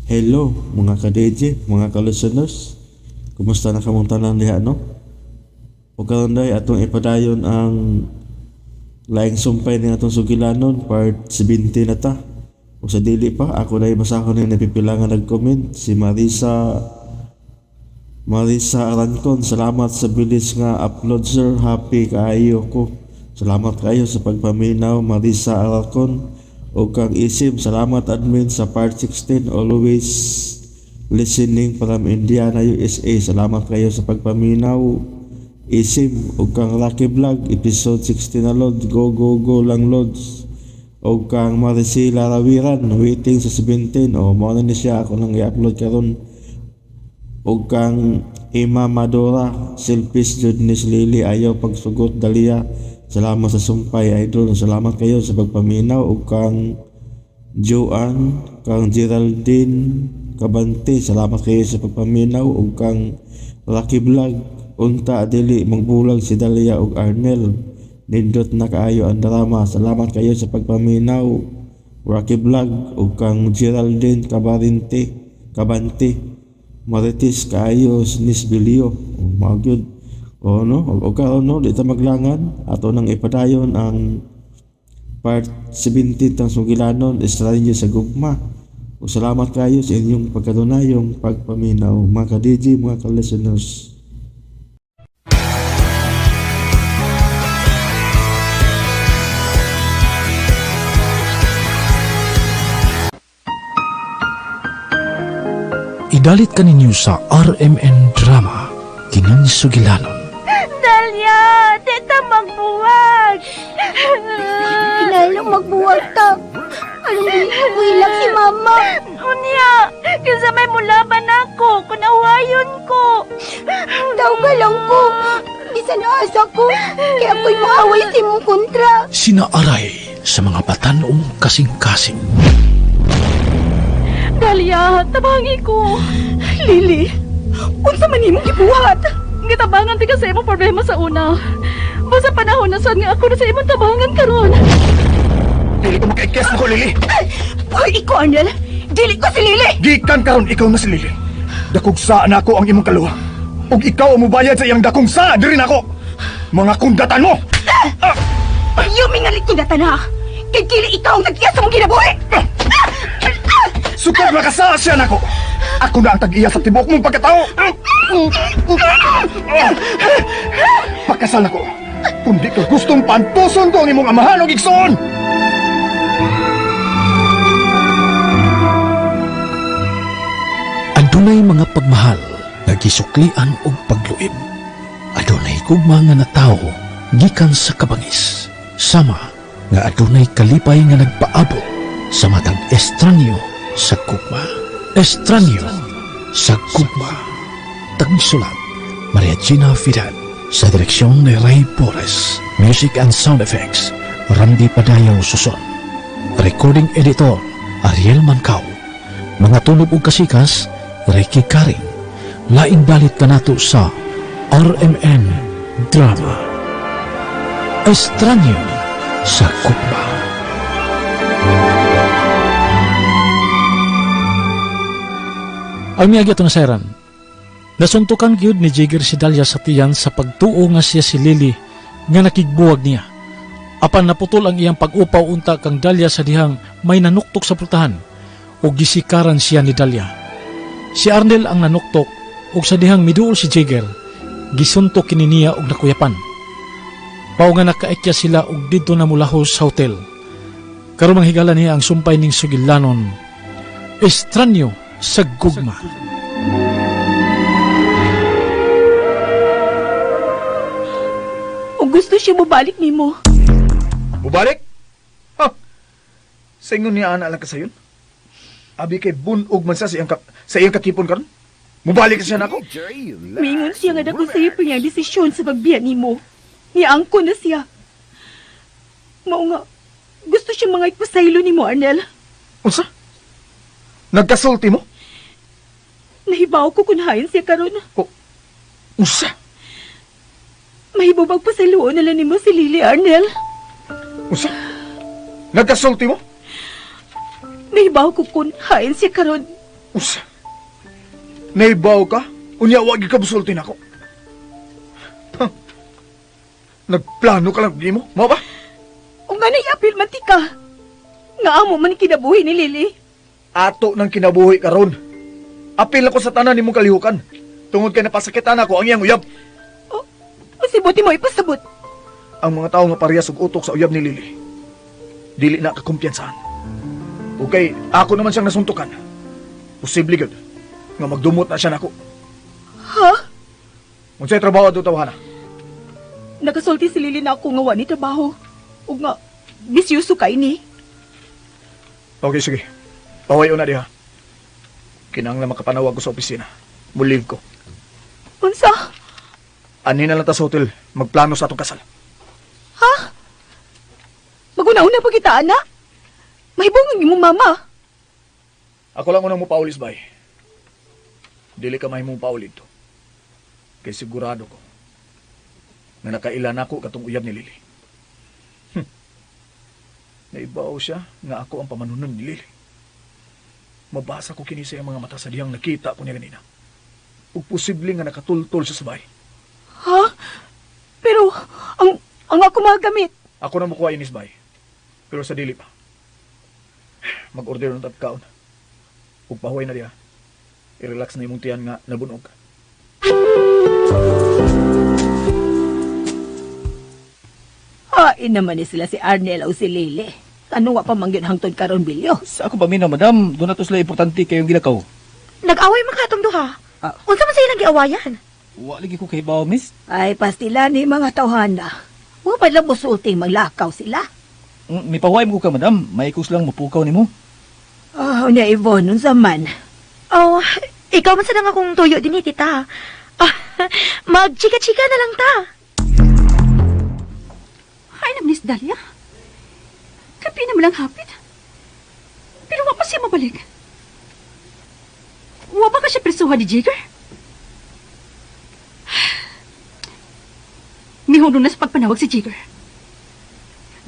Hello mga ka-DJ, mga ka-listeners. Kumusta na kamong tanan diha, no? O karon day atong ipadayon ang laing sumpay ni atong sugilanon, part 70 na ta. O sa dili pa, ako na basahon ni napipila nga nag-comment si Marisa Marisa Arancon. Salamat sa bilis nga upload, sir, happy kaayo ko. Salamat kaayo sa pagpaminaw, Marisa Arancon. O kang Isim, salamat admin sa part 16, always listening from Indiana, USA. Salamat kayo sa pagpaminaw, Isim. O kang Rocky Vlog, episode 16 na lods, go go go lang lods. O kang Maricela Rawiran, waiting sa 17. O mao na ni siya, ako nang i-upload karon. O kang Ima Madora, selfish jud ni si Lily, ayaw pagsugot Dalia. Salamat sa sumpay, idol. Salamat kayo sa pagpaminaw. O kang Joanne, kang Geraldine Kabante, salamat kayo sa pagpaminaw. O kang Lucky Vlog, unta dili magbulag si Dalia ug Arnel. Nindot na kaayo ang drama. Salamat kayo sa pagpaminaw, Rocky Vlog. Ug kang Geraldine Cabarinte, Kabante, Marites kaayo nis Bilio. Mao gyud. O no, o karon no, di ta maglangan, ato nang ipadayon ang part 17 tang sugilanon, Estranyo sa Gugma. O salamat kayo sa inyong pagkadunayong pagpaminaw, mga ka-DJ, mga ka-listeners. Idalit kaninyo sa RMN Drama, Kining Sugilanon. Dalia, di ta magbuwag. Kinahanglan magbuwag ta. Aron dili ko hilak si mama. Unya, kinsa may mulaban ako kung awayon ko. Tawga lang ko. Bisan asa ko. Kaya ako'y maaway sa imong kontra. Sinaaray sa mga batanong kasing-kasing. Dalia, tabangi ko. Lily, unsa man imong gibuhat? Gitabangan ti ka sa imong problema sa una. Basta panahon na sad nga ako na sa imong tabangan karon. Dili ko makaikes mo ko, Lily. Hoy, ikaw, Arnel. Dili ko si Lily. Gikan karon ikaw na si Lily. Dakog sa nako ang imong kaluha. Ug ikaw ang mubayad sa iyang dakong saa diri nako. Mga kundatan mo. Ayaw mingalit ko na tana. Kay dili ikaw ang nag-iya sa mong kinabuhi. Sukad makasaa siya nako. Ako na ang tag-iya sa tibuok mong pagkatao. Pakasal nako. Kundi ka gustong pantuson ko ang imong amahan og igsoon. Adunay mga pagmahal nga gisuklian og pagluib. Adunay gugma nga natawo gikan sa kabangis. Sama nga adunay kalipay nga nagpaabot sa matag estranyo sa gugma. Estranyo sa Gugma. Tagsulat, Maria Gina Fidad. Sa direksyon ni Ray Porres. Music and sound effects, Randy Padayaw Suson. Recording editor, Ariel Mancao. Mga tunog ug kasikas, Ricky Karing. Laing dalit kanato sa RMN Drama. Estranyo sa Gugma. Ang miyagi itong nasayran. Nasuntukan gyud ni Jigger si Dalia sa tiyan sa pagtuo nga siya si Lily nga nakigbuwag niya. Apan naputol ang iyang pag-upaw unta kang Dalia sa dihang may nanuktok sa pultahan ug gisikaran siya ni Dalia. Si Arnel ang nanuktok ug sa dihang miduol si Jigger, gisuntok kini niya og nakuyapan. Pao nga nakaekya sila ug didto na mulahos sa hotel. Karon manghigala niya ang sumpay ning sugilanon. Estranyo sa Gugma. O gusto siya mobalik nimo. Mubalik? Ha? Sa ingon niya ana lang kasayon? Abi kay bunog man sa iyang kakipon karon. Mubalik siya nako. Mingon siya nga dako sa iyo niyang desisyon sa pagbiya nimo. Niangko na siya. Mao nga, gusto siya mga ipasaylo nimo, Arnel. Unsa? Nagkasulti mo? Nahibaw ko kung hain siya karon. Unsa? Mahibubag pasayloon na lang nimo si Lily, Arnel. Unsa? Nagkasulti mo? Nahibaw ko kung hain siya karon. Usa. Naibaw ka? Unya, wag ka busultin ako. Huh. Nagplano ka lang, di mo? Mao ba? O nga naiapil man ti ka. Nga amo man kinabuhi ni Lily. Ato ng kinabuhi karon. Apil ako sa tanan nimong kalihukan. Tungod kay napasakitan ako ang iyang uyab. O, o sibuti mo ipasabot. Ang mga tao nga parehas og utok sa uyab ni Lily. Dili na kakumpiyansahan. Okay, ako naman siyang nasuntukan. Posible gud nga magdumot na siya nako. Ha? Unsay trabaho ato tawhana? Nakasulti si Lily na ako nga wa ni trabaho. Ug nga, bisyuso kay ni. Okay, sige. Paway una diha. Kinahanglan makapanawag ko sa opisina. Mo-leave ko. Unsa? Ani na lang ta sa hotel, magplano sa atong kasal. Maguna-una pa kita, ana. Mahibong ang imong mama. Ako lang unang mopaulis, bay. Dili ka mahimong pauli to. Kay sigurado ko na nakaila nako katong uyab ni Lily. Naibaw siya nga ako ang pamanunon ni Lily. Mabasa ko kini sa iyang mga mata sa dihang nakita ko niya ganina. Ug posible nga nakatultol siya sa bahay. Ha? Pero, ang ako mga gamit. Ako na mukuha inis, bay. Pero sa dili pa. Mag-order ng tatkaon. Ug pahuway na diha. I-relax na imong tiyan nga nabunog. Hain naman ni sila si Arnel o si Lily. Ano wa pa man gyud hangtod karon bilyo? Sa ako paminaw, madam, doon na to sila importante kayong gilakaw. Nag-away man katong duha. Ah. Unsa man sa ilang giawayan? Wa lagi ko kahibaw, miss. Ay, pastila ni mga tawhana. Wa pa lang musulting maglakaw sila. May pahuway mo ko ka, madam. May kus lang mapukaw nimo. Oh, nya Yvonne, unsa man? Oh, ikaw man sa nang akong tuyo dinhi, tita. Ah, magchika-chika na lang ta. Ay, na Miss Dahlia. Kapi na mo lang hapit. Pero wa pa siya mabalik. Wa ba ka siya presuhan ni Jigger? Mihunong na sa pagpanawag si Jigger.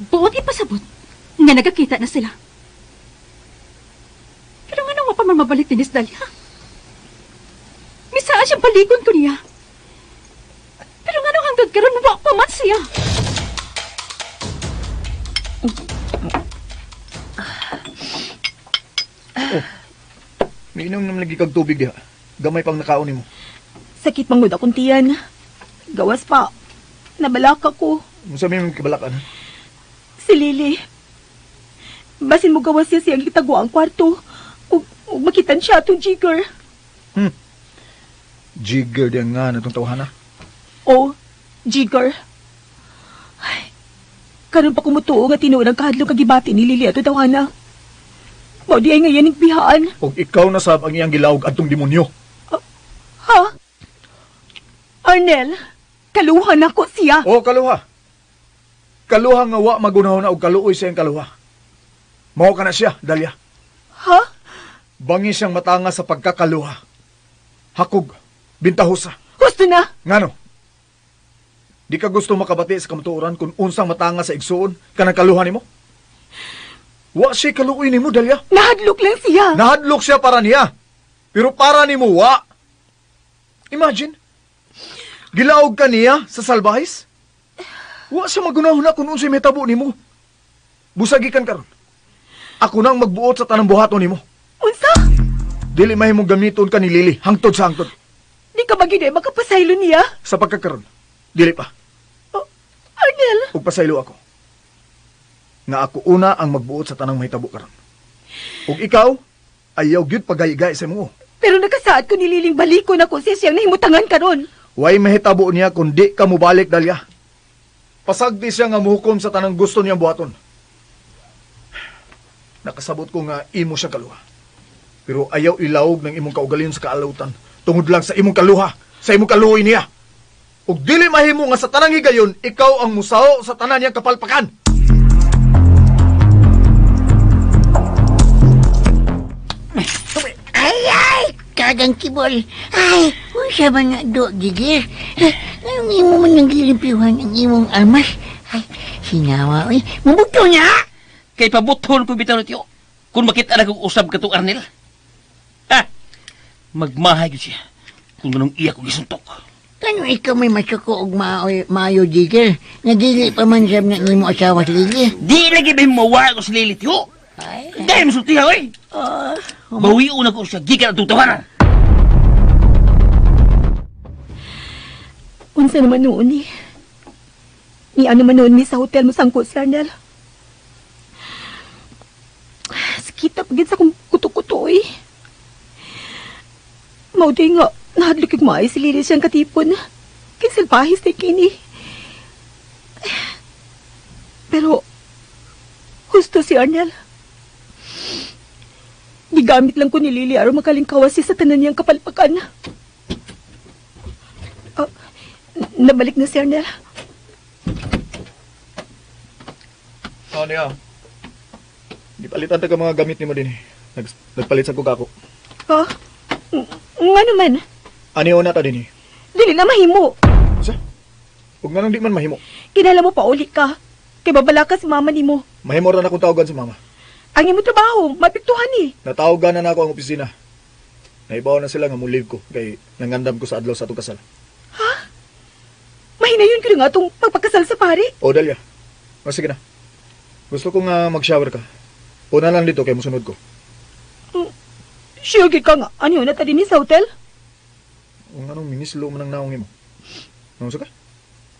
Buot ipasabot nga nagakita na sila. Pero nga wa pa man mabalik ni Miss Dahlia. Misaan siyang balikon ko niya. Pero nga nung hangtod karon wa pa man siya. Miinom naman lagi kag tubig diha. Gamay pang nakaon nimo. Sakit mangud akong tiyan. Gawas pa. Nabalaka ko. Unsa may imong kibalakan? Si Lily. Basin mo gawas siya siyang gitagwa ang kwarto. Ug, ug makitan siya atong Jigger. Jigger diyan nga na itong tawhana. O, Jigger. Ay, karon pa kumutuo nga tinuod ang kahadlok kagibati ni Lily ato tawhana. Mao di ay ngayon bihaan. Og ikaw na sab ang iyang gilaog adtong demonyo. Ha? Arnel, kaluha na ko siya. O kaluha. Kaluha nga wa magunahon na og kaluoy sa iyang kaluha. Mao ka na siya, Dahlia. Ha? Bangi siyang matanga sa pagkakaluha. Hakog, bintahosa. Gusto na. Ngano? Di ka gusto makabati sa kamatuoran kung unsang matanga sa igsuon kanang kaluha nimo? Wa siya kaluoy nimo, Dahlia. Nahadlok lang siya. Nahadlok siya para niya. Pero para nimo wa. Imagine. Gilaog ka niya sa salbahis. Wa siya magunahon na kung unsay mitabo nimo. Busagikan karon. Ako nang magbuot sa tanang buhaton nimo. Unsa? Dili mahimong gamiton ka ni Lily hangtod sa hangtod. Di ka ba gyud ay makapasaylo niya? Sa pagkakaron, dili pa. Oh, Arnel, Ug pasaylo ako. Nga ako una ang magbuot sa tanang mahitabo karon. Ug ikaw, ayaw gyud pagayigay sa imo. pero nakasaad ko ni Liling balikon ako siya siyang nahimutangan karon. Way mahitabo niya kung di ka mobalik, Dahlia. Pasagdi siya nga muhukom sa tanang gusto niyang buhaton. Nakasabot ko nga imo siya kaluha. Pero ayaw ilawog ng imong kaugalingon sa kaalawtan tungod lang sa imong kaluha, sa imong kaluoy niya. Ug dili mahimo nga sa tanang higayon, ikaw ang musaho sa tanan niyang kapalpakan. Ay, ay! Kagang kibol. Ay, unsa man nga do, Gigir? Anong imo man ang gilimpyuhan ang imong armas? Ay, sinawa, oy. Mabugto niya! Kay pabuthon ko bitaw na tiyo. Kung makita na kong usab katong Arnel. Ha? Magmahay gyud siya. Kung ganong iya ko gisuntok. Kano ikaw may masuko og maayo, maayo Jigger? Nga dili pa man sab na nimo asawa si Lily. Di lagi ba mawa ko si Lily, tiyo? Ay, Dahil masulti ha, oy! Bawion ako siya, gikan atong tawanan. Unsa naman noon eh. Ni ano man noon mi sa hotel mo sangko si Arnel. Sakita pagid sa kong kuto-kuto eh. Mao di nga, nahadlok yung maay si Lily siyang katipon. Kinsilpahis ni kini. Pero, husto si Arnel. Gigamit lang ko ni Lily aron makalingkawas siya sa tanan niyang kapalpakan. Ah, nabalik na si Arnel. Ano niya? Di palitan ta ka mga gamit nimo din eh. Nagpalit sa kog ako. Ha? Nga naman. Ani una ta din eh. Dili na mahimo. Sa? Ug nganong di man mahimo. Kinala mo pa uli ka. Kay babala ka si mama nimo. Mahimo ra na akong tawagan sa mama. Ang imo trabaho, mapiktuhan eh. Natawagan na nako ang opisina. Naibaw na sila nga mo-leave ko kay nangandam ko sa adlaw sa atong kasal. Mahinayon ko na nga itong pagpakasal sa pare. O Dalia. O sige na. Gusto ko nga mag-shower ka. Una lang dito kay musunod ko. Sure gid ka nga. Ano yun, nata din sa hotel? Kung anong minislo man ang naong imo. Unsa ka?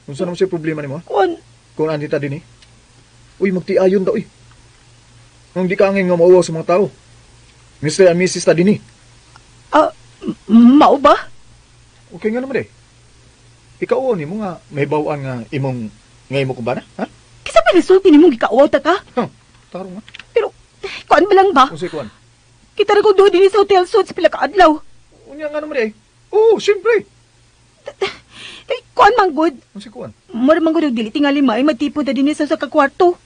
Unsa naman siya problema nimo? Ha? Kuan, Kung andi ta din eh. Uy, magtiayon ta uy. Nung di ka angin nga mauwaw sa mga tao. Mr. and Mrs. ta din eh. ah, mao ba? Okay nga naman eh. Ikaw ni mo nga may bawaan nga imong nga imo kumbana, ha? Kisa pa resulti nimo gikauwaw ta ka? Huh, tarong nga. Pero, kuan ba lang ba? Unsay kuan? Kita ra ko duha din sa hotel suite sa pila ka adlaw. Unya nga naman eh. Oo, siyempre. Eh, kuan man gud. Unsay kuan? Mura man gud og dili tingali maay magtipon ta dinhi sa usa ka kwarto.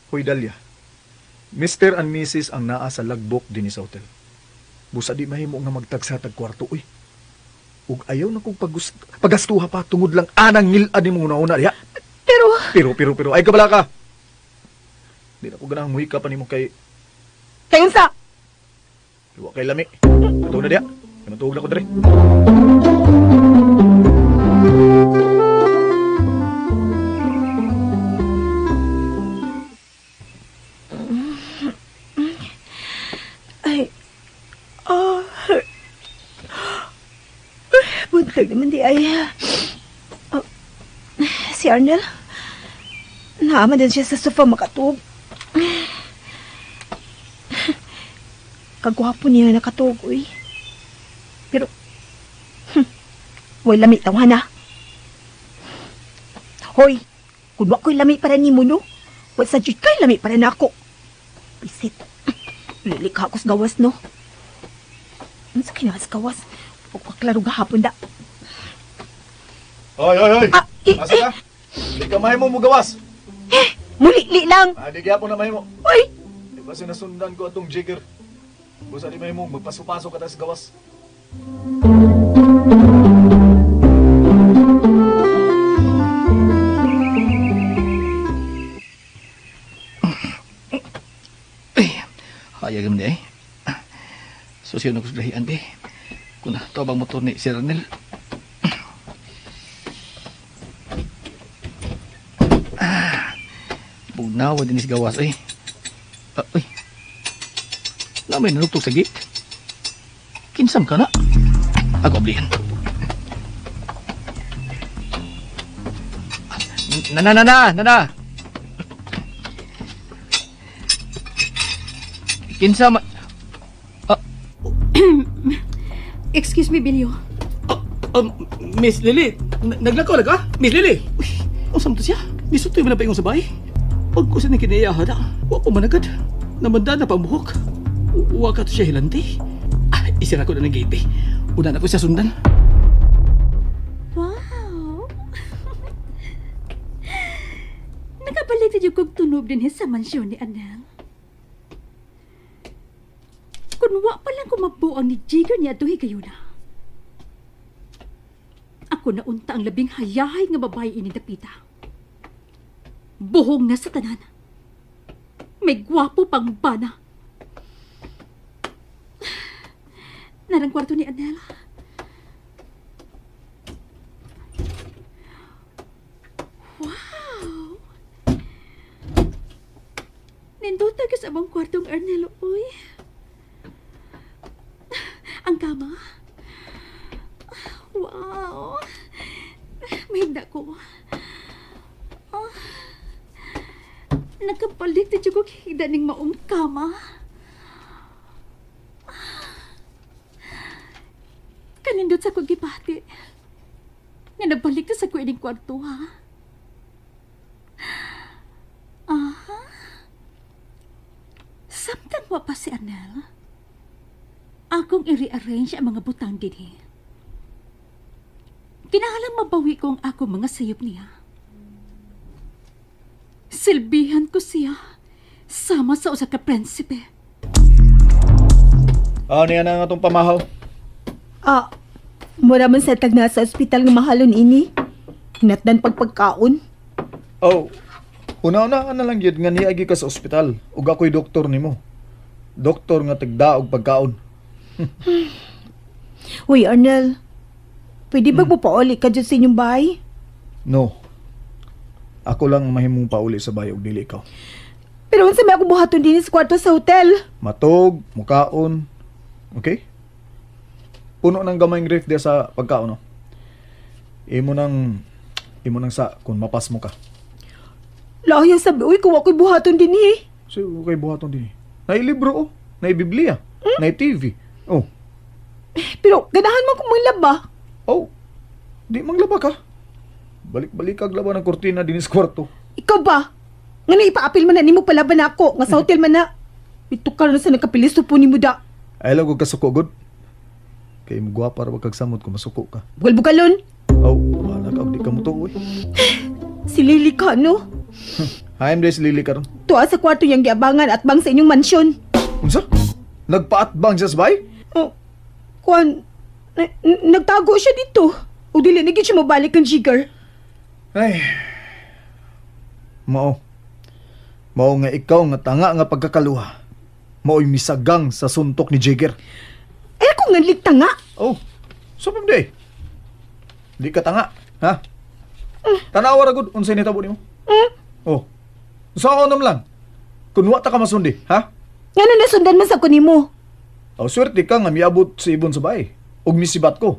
Hoy Dalia. Mr. and Mrs. ang naa sa lagbok dinhi sa hotel. Busa di mahimo nga magtagsa tag kwarto uy. Ug ayaw na kong pagastuha pa tungod lang anang ngil-ad nimo una-una diha. Pero, Pero pero pero ay kabala ka. Di na ko ganahang muhika pa nimo kay kayon sa wa kay lami. Ito na diha. Kay matuog na ko diri. Ay, ah, buntag naman di ay. Ah, si Arnel, naama din siya sa sofa makatug. Kagwapo niya na nakatug, uy. Pero, way lami tawa na. Hoy, kung wa ko'y lami para nimo, no? Wa sa jud kay lami para nako. Bisit. Lilikha ko sa gawas, no? Ano sa kinakas gawas? Pagpaklaro gahapon da. Hoy hoy hoy. Ah, eh, Asa ka? Di ka mahimo mo gawas. Muli-li lang! Ah, di gyapon na mahimo. Uy! Di ba sinasundan ko atong jigger? Busa di mahimo magpaso-paso ka ta sa gawas. Ay, hayag naman di ay. Susyo na ko sa lahian, be. Kung na, tawag motor ni Sir Arnel. Ah, bugnawa din is gawas, ay. Ah, uy. Lamay nanuktok sa gate. Kinsam ka na. Ako ablihan. Na na na na na na. Kinsa ma... Excuse me, Bilyo. Miss Lily, naglakaw na ka? Miss Lily! Uy, usam to siya? Nisutoy mo na pa ingon sa bahay? Pag ko sa ni kinaiyahan na, wa pa managad. Namanda na pamuhok. Wa ka to siya hilanti. Ah, isira ko na ng gate eh. Una na ko siya sundan. Wow! Nakabalik na yung kong tunob din sa mansyon ni Anel. Kung wa pa lang kumabuang ni Jigger niya tuhi kayo na. Ako na unta ang labing hayahay nga babae ini dapita. Buhong na sa tanan. May gwapo pang bana. Narang kwarto ni Anel. Wow! Nindot ka sa among kwartong Arnel, uy. Ang kama. Wow! Mahigda ko. Ah. Nagkapalit na dyan ko higda ning maong kama. Kanindot sa kong gipati. Nga nabalik na sa ko ining kwarto, ha? Ah. Samtang wa pa si Arnel, akong i-rearrange ang mga butang dinhi. Kinahalang mabawi ko ang ako mga sayop niya. Silbihan ko siya sama sa usa ka prinsipe. Ah, niya na nga itong pamahaw. Ah, mura man sa tag nasa ospital nga mahalon ini. Hinatdan pagpagkaon. Oh, una-una ka na lang yun nga niagi ka sa ospital. Ug ako'y doktor nimo. Doktor nga tagdaog pagkaon. Uy, Arnel. Pwede ba mo pauli ka dyan sa inyong bahay? No. Ako lang ang mahimong pauli sa bahay ug dili ikaw. Pero unsa may ako buhaton din sa kwarto sa hotel? Matog, mukaon. Okay? Puno ng gamayng ref diya sa pagkaon, no? Imo nang imo nang sa kung mapas mo ka. Lahi ang sabi, uy, kung ako'y buhaton din eh. So, okay buhaton din eh. Nailibro oh, naibiblia, hmm? Nay TV. Oh. Pero ganahan man kong manglaba. Oh. Di manglaba ka. Balik-balik kag laba ng kurtina dinis kwarto. Ikaw ba? Nga na ipaapil man na nimo palaban ako, nga sa hotel man na. Ito ka na sa nagkapiliso po ni Muda. Ay lang kag kasuko gud. Kay mo gwapa ra ba kag samot kung masuko ka. Bugal-bugalon. Oh, wala ka og di ka mo tuoy. Si Lily ka, no? Haim des Lily karon. Tuwa sa kwarto niyang giabangan at bang sa inyong mansyon. Unsa? Nagpaatbang siya sa bahay? Oh, kuan, nagtago siya dito. O dili na gid siya mabalik ang Jigger. Ay. Mao. Mao nga ikaw nga tanga nga pagkakaluha. Mao'y misagang sa suntok ni Jigger. Eh, kung nanligta nga. Oh, so pam di. Di ka tanga, ha? Tanawa ra gud unsay nitabo nimo. Hmm? Oh. Sa ako nam lang. Kun wa ta ka masundi, ha? Ngano nasundan man sa kunimo? Oh, swerte ka nga miabot sa ibon sa bahay. Ug misibat ko.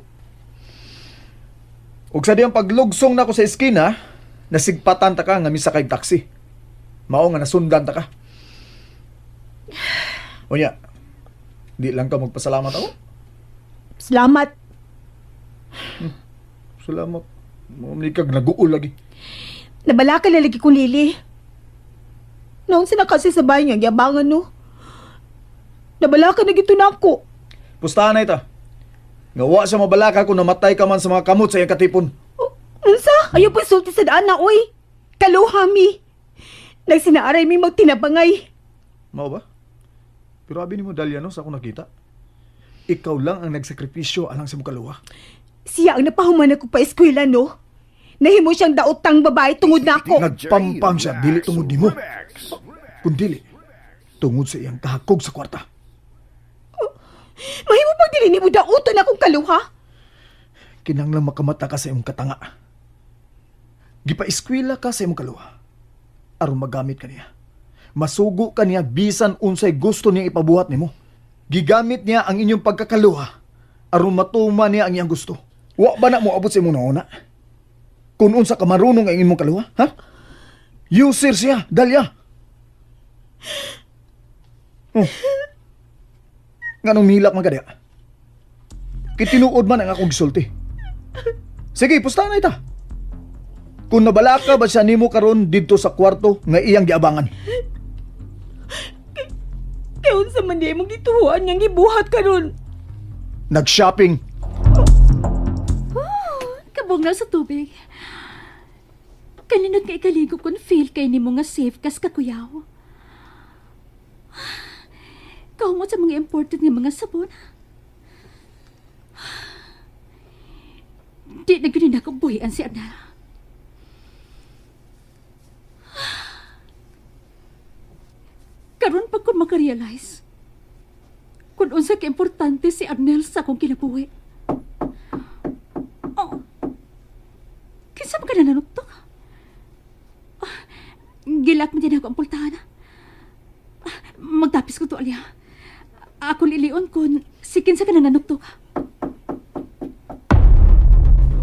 Ug sa diyang paglugsong nako sa eskina, nasigpatan ta ka nga misakay taxi. Mao nga nasundan ta ka. Unya, di lang ka magpasalamat ako. Salamat. Salamat. Mao ni kag naguol lagi. Nabalaka na lagi kong Lily. Noong sinakasi sa bahay niya, giabangan no. Nabalaka na gito na ako. Pustahan na ita. Nga wa siya mabalaka kung namatay ka man sa mga kamot sa iyang katipon. Oh, unsa? Ayaw po sulti sa daan na, oy. Kaluha mi. Nagsinaaray mi magtinabangay. Mao ba? Pero abi nimo Dalia no sa akong nakita. Ikaw lang ang nagsakripisyo alang sa imong kaluha. Siya ang napahuman ako pa eskwela, no? Nahimo siyang daotang babae tungod na ako. Nagpampam siya dili tungod nimo. Kun dili tungod sa iyang kahakog sa kwarta. Mahimo pag dili nimo daoton akong kaluha. Kinahanglan makamata ka sa imong katanga. Gipaeskwela ka sa imong kaluha. Aron magamit ka niya. Masugo ka niya bisan unsay gusto niya ipabuhat nimo. Gigamit niya ang inyong pagkakaluha aron matuma niya ang iyang gusto. Wa ba na mo abot sa imong nauna? Kung unsa ka marunong ang imong kaluha, ha? User siya, dalya. Oh. Nganong mihilak man ka diha? Kitinuod man ang akong gisulti. Sige, pusta na ita. Kung nabalaka ba siya nimo karon didto sa kwarto nga iyang giabangan. Kaya unsa man di imong gituhuan niyang gibuhat karon. Nag-shopping. Kabong na sa tubig. Kaninot nga ikaligo kun feel kay nimo nga safe kas kakuyaw. Kahumot sa mga imported nga mga sabon. Di na gyud nako buhian si Arnel. Karon pa ko makarealize. Kung unsa ka-importante si Arnel sa akong kinabuhi. Oh, kinsa man ka nananuktok? Ah, gilak mo din ako ang pultahan. Ah, magtapis ko to, Alia. Ako lilion kun si kinsa ka nananuktok.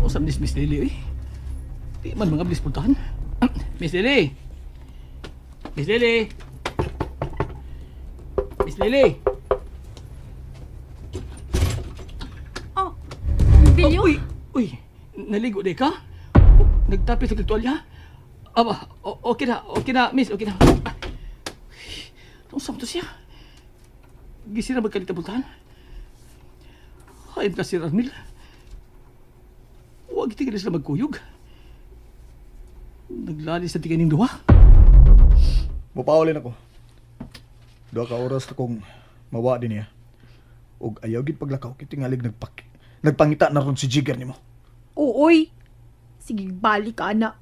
Usam nis Miss Lily, eh. Di man mga bilis puntahan. Miss Lily! Miss Lily! Miss Lily! Oh, Bilyo? Oh, uy! Uy! Naligo di ka? Nagtapis sa tuwalya? Aba, okay na, miss, okay na. Ah. Usam to siya. Gisira magkalita puntahan. Hayop ka si Arnil. Huwag tingin sila magkuyog. Naglalis na tingin duha. Mupaulin ako. Duha ka oras na kong mawa din niya. Og ayaw gid paglakaw kay tingalig nagpangita na ron si Jigger nimo. Ooy. Sige, balik ka na.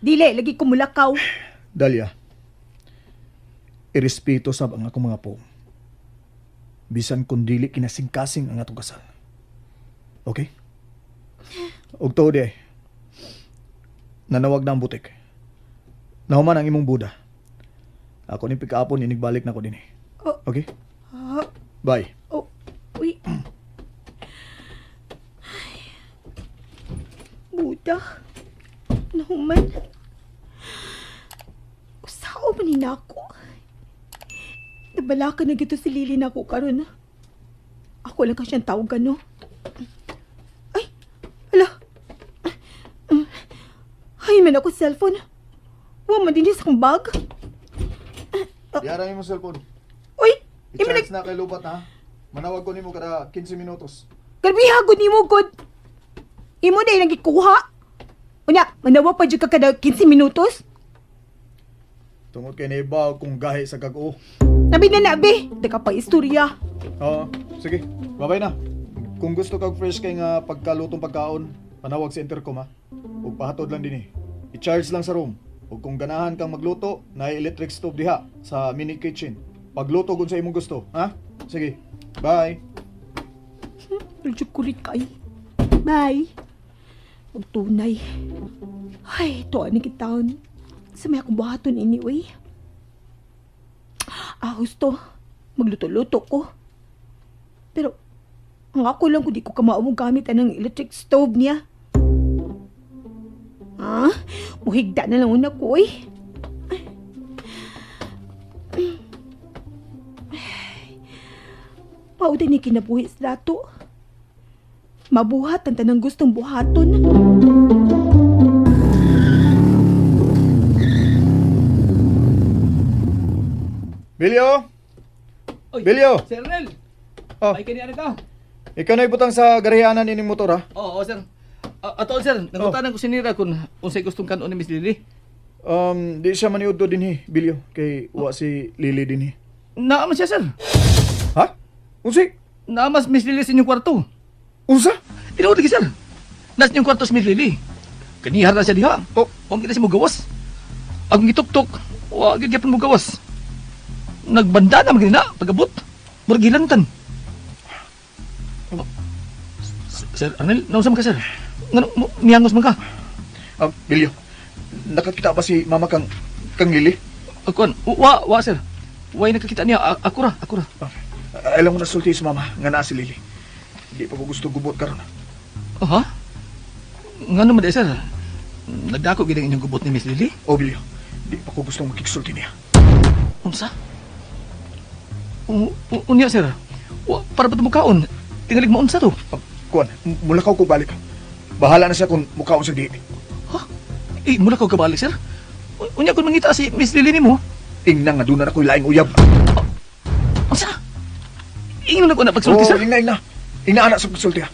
Dili, lagi ko mulakaw. Dalia, irespeto sab ang akong mga po. Bisan kung dili kinasingkasing ang atong kasal. Okay? Og tuod eh, nanawag na ang butik. Nahuman ang imong buda. Ako ni pikapon, inigbalik na ko din eh. Oh. Okay? Bye. Oh, uy. Ay. Buda. Nahuman. Usao man ni nako. Nabala ka na gito si Lily nako karon. Ako lang ka siyang tawagan, no? Ay, ala. Ay, man ako cellphone. Wa man din sa akong bag. Yara imong cellphone. Uy, imo I-charge na kay lubat ha. Manawag ko nimo kada 15 minutos. Grabe gud nimo gud. Imo na ilang gikuha. Unya, manawa pa jud ka kada 15 minutos. Tungod kay naibaw kung gahi sa kag-o. Nabi na nabi, daga pa istorya. Oo, sige. Babay na. Kung gusto kag fresh kay nga pagkalutong pagkaon, panawag sa intercom ha. Ug pahatod lang dinhi. I-charge lang sa room. Ug kung ganahan kang magluto, naay electric stove diha sa mini kitchen. Pagluto kung sa imong gusto, ha? Sige. Bye. Medyo kulit kay. Bye. Magtunay. Ay, to ani kitaon. Sa may akong buhaton anyway. Ah, gusto. Magluto-luto ko. Pero, ang ako lang kung di ko kamao mo gamit anang electric stove niya. Ah, muhigda na lang una ko, eh. Mao din ni kinabuhi sa dato. Mabuhat ang tanang gustong buhaton. Bilyo! Oy, Bilyo! Sir Arnel! Oh. Ay, kani ka? Ikaw na ibutang sa garihanan ining motor ha. Oo, sir. Ato, sir, nangutanan ko si Nira kung unsay gustong kanon ni Miss Lily. Di siya maniudto dinhi, Bilyo, kay wa si Lily dinhi. Naaman siya, sir. Ha? Unsay? Naamas Miss Lily sa inyong kwarto. Unsa? Tinuod lagi, sir. Nasa inyong kwarto si Miss Lily. Kanihar na siya diha. Oh. Huwag kita siya mugawas. Ang gituktok, wa gyud gyapon mugawas. Nagbanda na magina pagabot. Murag gilantan. Oh. Sir Arnel, nausa man ka, sir? Ngano miyangos man ka? Bilyo, nakakita ba si mama kang Lily? Kuan, wa wa sir. Way nakakita niya. Ako ra, ako ra. Alam mo na sulti sa mama nga naa si Lily. Di pa ko gusto gubot karon. Oh, ha? Ngano man di, sir? Nagdako gid ang inyong gubot ni Miss Lily? O Bilyo, di pa ko gustong makigsulti niya. Unsa? Unya sir. Wa, para ba mukaon? Tingalig maunsa to. Kuan, mulakaw ko balik. Bahala na siya kung mukaon sa di. Ha? Eh, mula ka kabalik, sir. Unya kung mangita si Miss Lily nimo. Ingna nga doon na ako'y laing uyab. Unsa? Ingnon na ko na pagsulti, sir. Oh, ingna, ingna. Ingna anak sa pagsulti ha.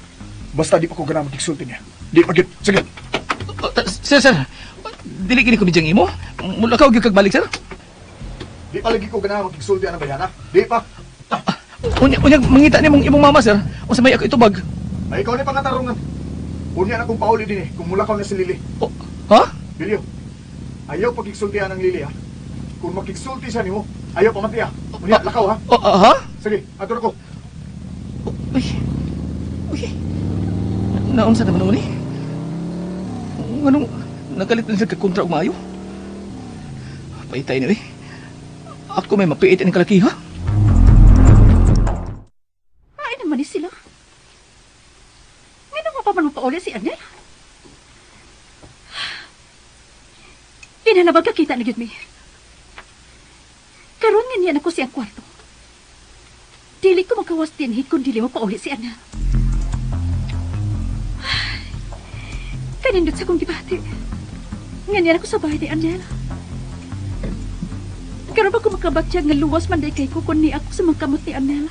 Basta di pa ko gana makigsulti niya. Di pa gyud. Sige. Oh, sir, sir. Dili kini ko bidyang imo. Mula ka gyud kag balik, sir. Di pa lagi ko gana makigsulti ana bayan ha. Di pa. Unya, unya mangita nimong imong mama, sir. Unsa may ako itubag? Ay ikaw ni pangatarungan. Unya na kong pauli din eh, kung mulakaw na si Lily. Oh, ha? Bilyo, ayaw pagigsultihan ng Lily ha. Kung makigsulti siya nimo, ayaw pamati ha. Unya, lakaw ha. Oh, ah, ha? Sige, ato na ko. Uy, naunsa naman noon eh. Anong nagalit na sila kakontra og maayo? Paitay ni eh. Ako may mapiit ang kalaki ha? Ay naman ni sila. Ngayon nga pa man pauli si Arnel. Kinahanglan kakita na gyud mi. Karon nga niya nako siyang kwarto. Dili ko makawas dinhi kung dili mo pauli si Arnel. Kanindot sa kong gibati. Nga niya nako sa bahay ni Arnel. Karon ba ko makabatyag nga luwas man day kay ko kun ni ako sa mga kamot ni Arnel.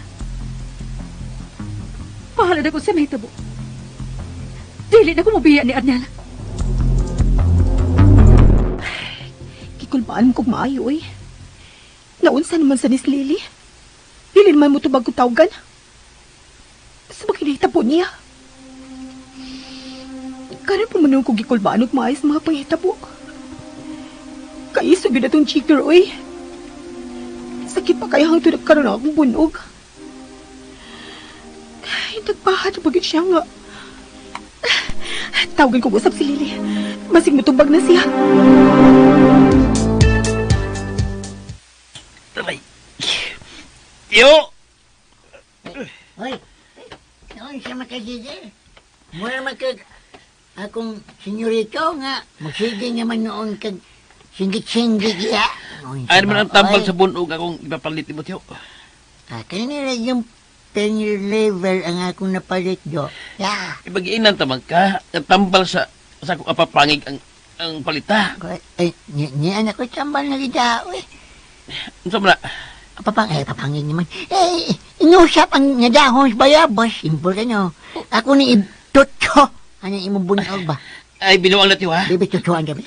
Bahala na ko sa mahitabo. Dili na ko mobiya ni Arnel. Gikulbaan kog maayo, oy. Naunsa naman sa nis Lily. Dili naman mo tubag kong tawgan. Sa ba kinahitabo niya? Karon pa man ko gikulbaan og maayo sa mga panghitabo. Kaisog yun atong chicker, oy. Sakit pa kaya hangtod karon akong bunog. Ay, nagpahat na siya nga. Tawagan ko usap si Lily. Basig mutubag na siya. Aray. Tiyo! Hoy, noon siya makagigil. Mura makag akong senyorito nga, magsige naman noon kag singgit-singgit ya. Ay naman ang tambal sa bunog akong ipapalit mo, Tiyo. Ah, kanina yung pen level ang akong napalit do. Ya. Ibagiinan tamang ka, ang tambal sa akong apapangig ang palita. Ay, ni anak ko tambal na gida, uy. Unsa man na? Papangig naman. Eh, inusap ang nadahon sa bayabas. Simple ka no. Ako ni itutso. Ano imong bunog ba? Ay, binuang na, Tiyo, ha? Bibi, tutsuan gabi.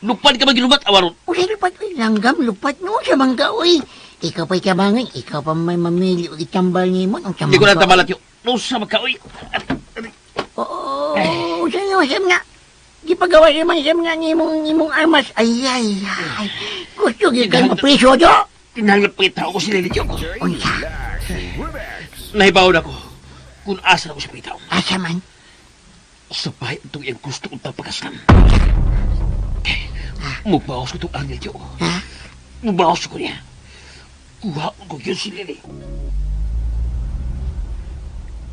Lupad ka ba gilubat, awaron? Uy, lupat, uy, langgam, lupat no, sa mangga, uy. Ikaw pa'y kabangan, ikaw pa may mamili o itambal ni mo. Hindi ko na tambal, Tiyo. Nusa magka, uy. Oo, sa'yo, siyam nga. Di pagawa naman siyam nga ni imong armas. Ay, ay, ay. Gusto gyud kang mapriso, do. Kinahanglan pangitao ko si Lily, Tiyo. Unsa? Nahibaw na ko kung asa na ko siya pangitao. Asa man? Sa bahay itong iyang gusto kong tapakaslan. Mubawas ko itong angel, Tiyo. Ha? Mubawas ko niya. Kuha ko yun si Lily.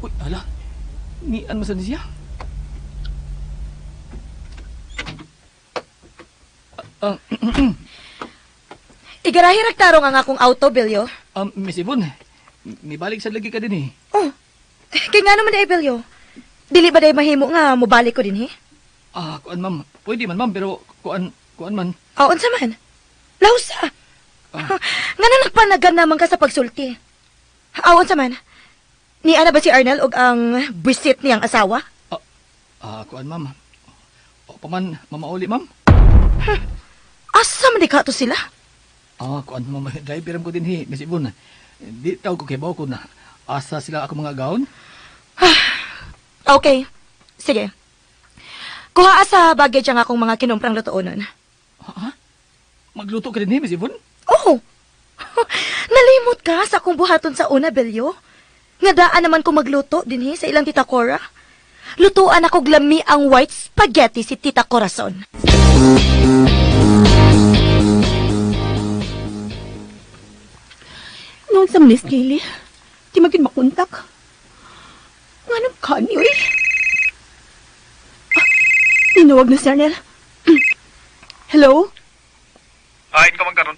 Uy, ala. Nian mo sa siya? Igarahe tarong ang akong auto, Bilyo. Miss Yvonne, mibalik sa lagi ka din eh. Oh, kay nga naman day, Bilyo. Dili ba day mahimo nga mobalik ko din, he? Ah, kuan ma'am. Pwede man ma'am, pero kuan man. Oh, unsa man? Lausa. Ah. Nga na nagpanagan naman ka sa pagsulti. Aw, unsa man? Ni ana ba si Arnel og ang buisit niyang asawa? Ah, kuan ma'am. O pa man, mamauli ma'am. Asa man di ka to sila? Ah, kuan ma'am, driver ko din he, Miss Yvonne. Di tawag ko kay bawo ko na asa sila ako mga gaon. Okay. Sige. Kuha sa baggage ang akong mga kinumprang lutuonon. Ha? Magluto ka din he, Miss Yvonne? Oh! Nalimot ka sa akong buhaton sa una, Belyo. Nga daan naman ko magluto din he, sa ilang Tita Cora. Lutuan ako glami ang white spaghetti si Tita Corazon. Noon sa Miss Lily, di magin makontak. Nga nang kani, uy. Ah, tinawag na si Arnel. Hello? Ain ka man karon.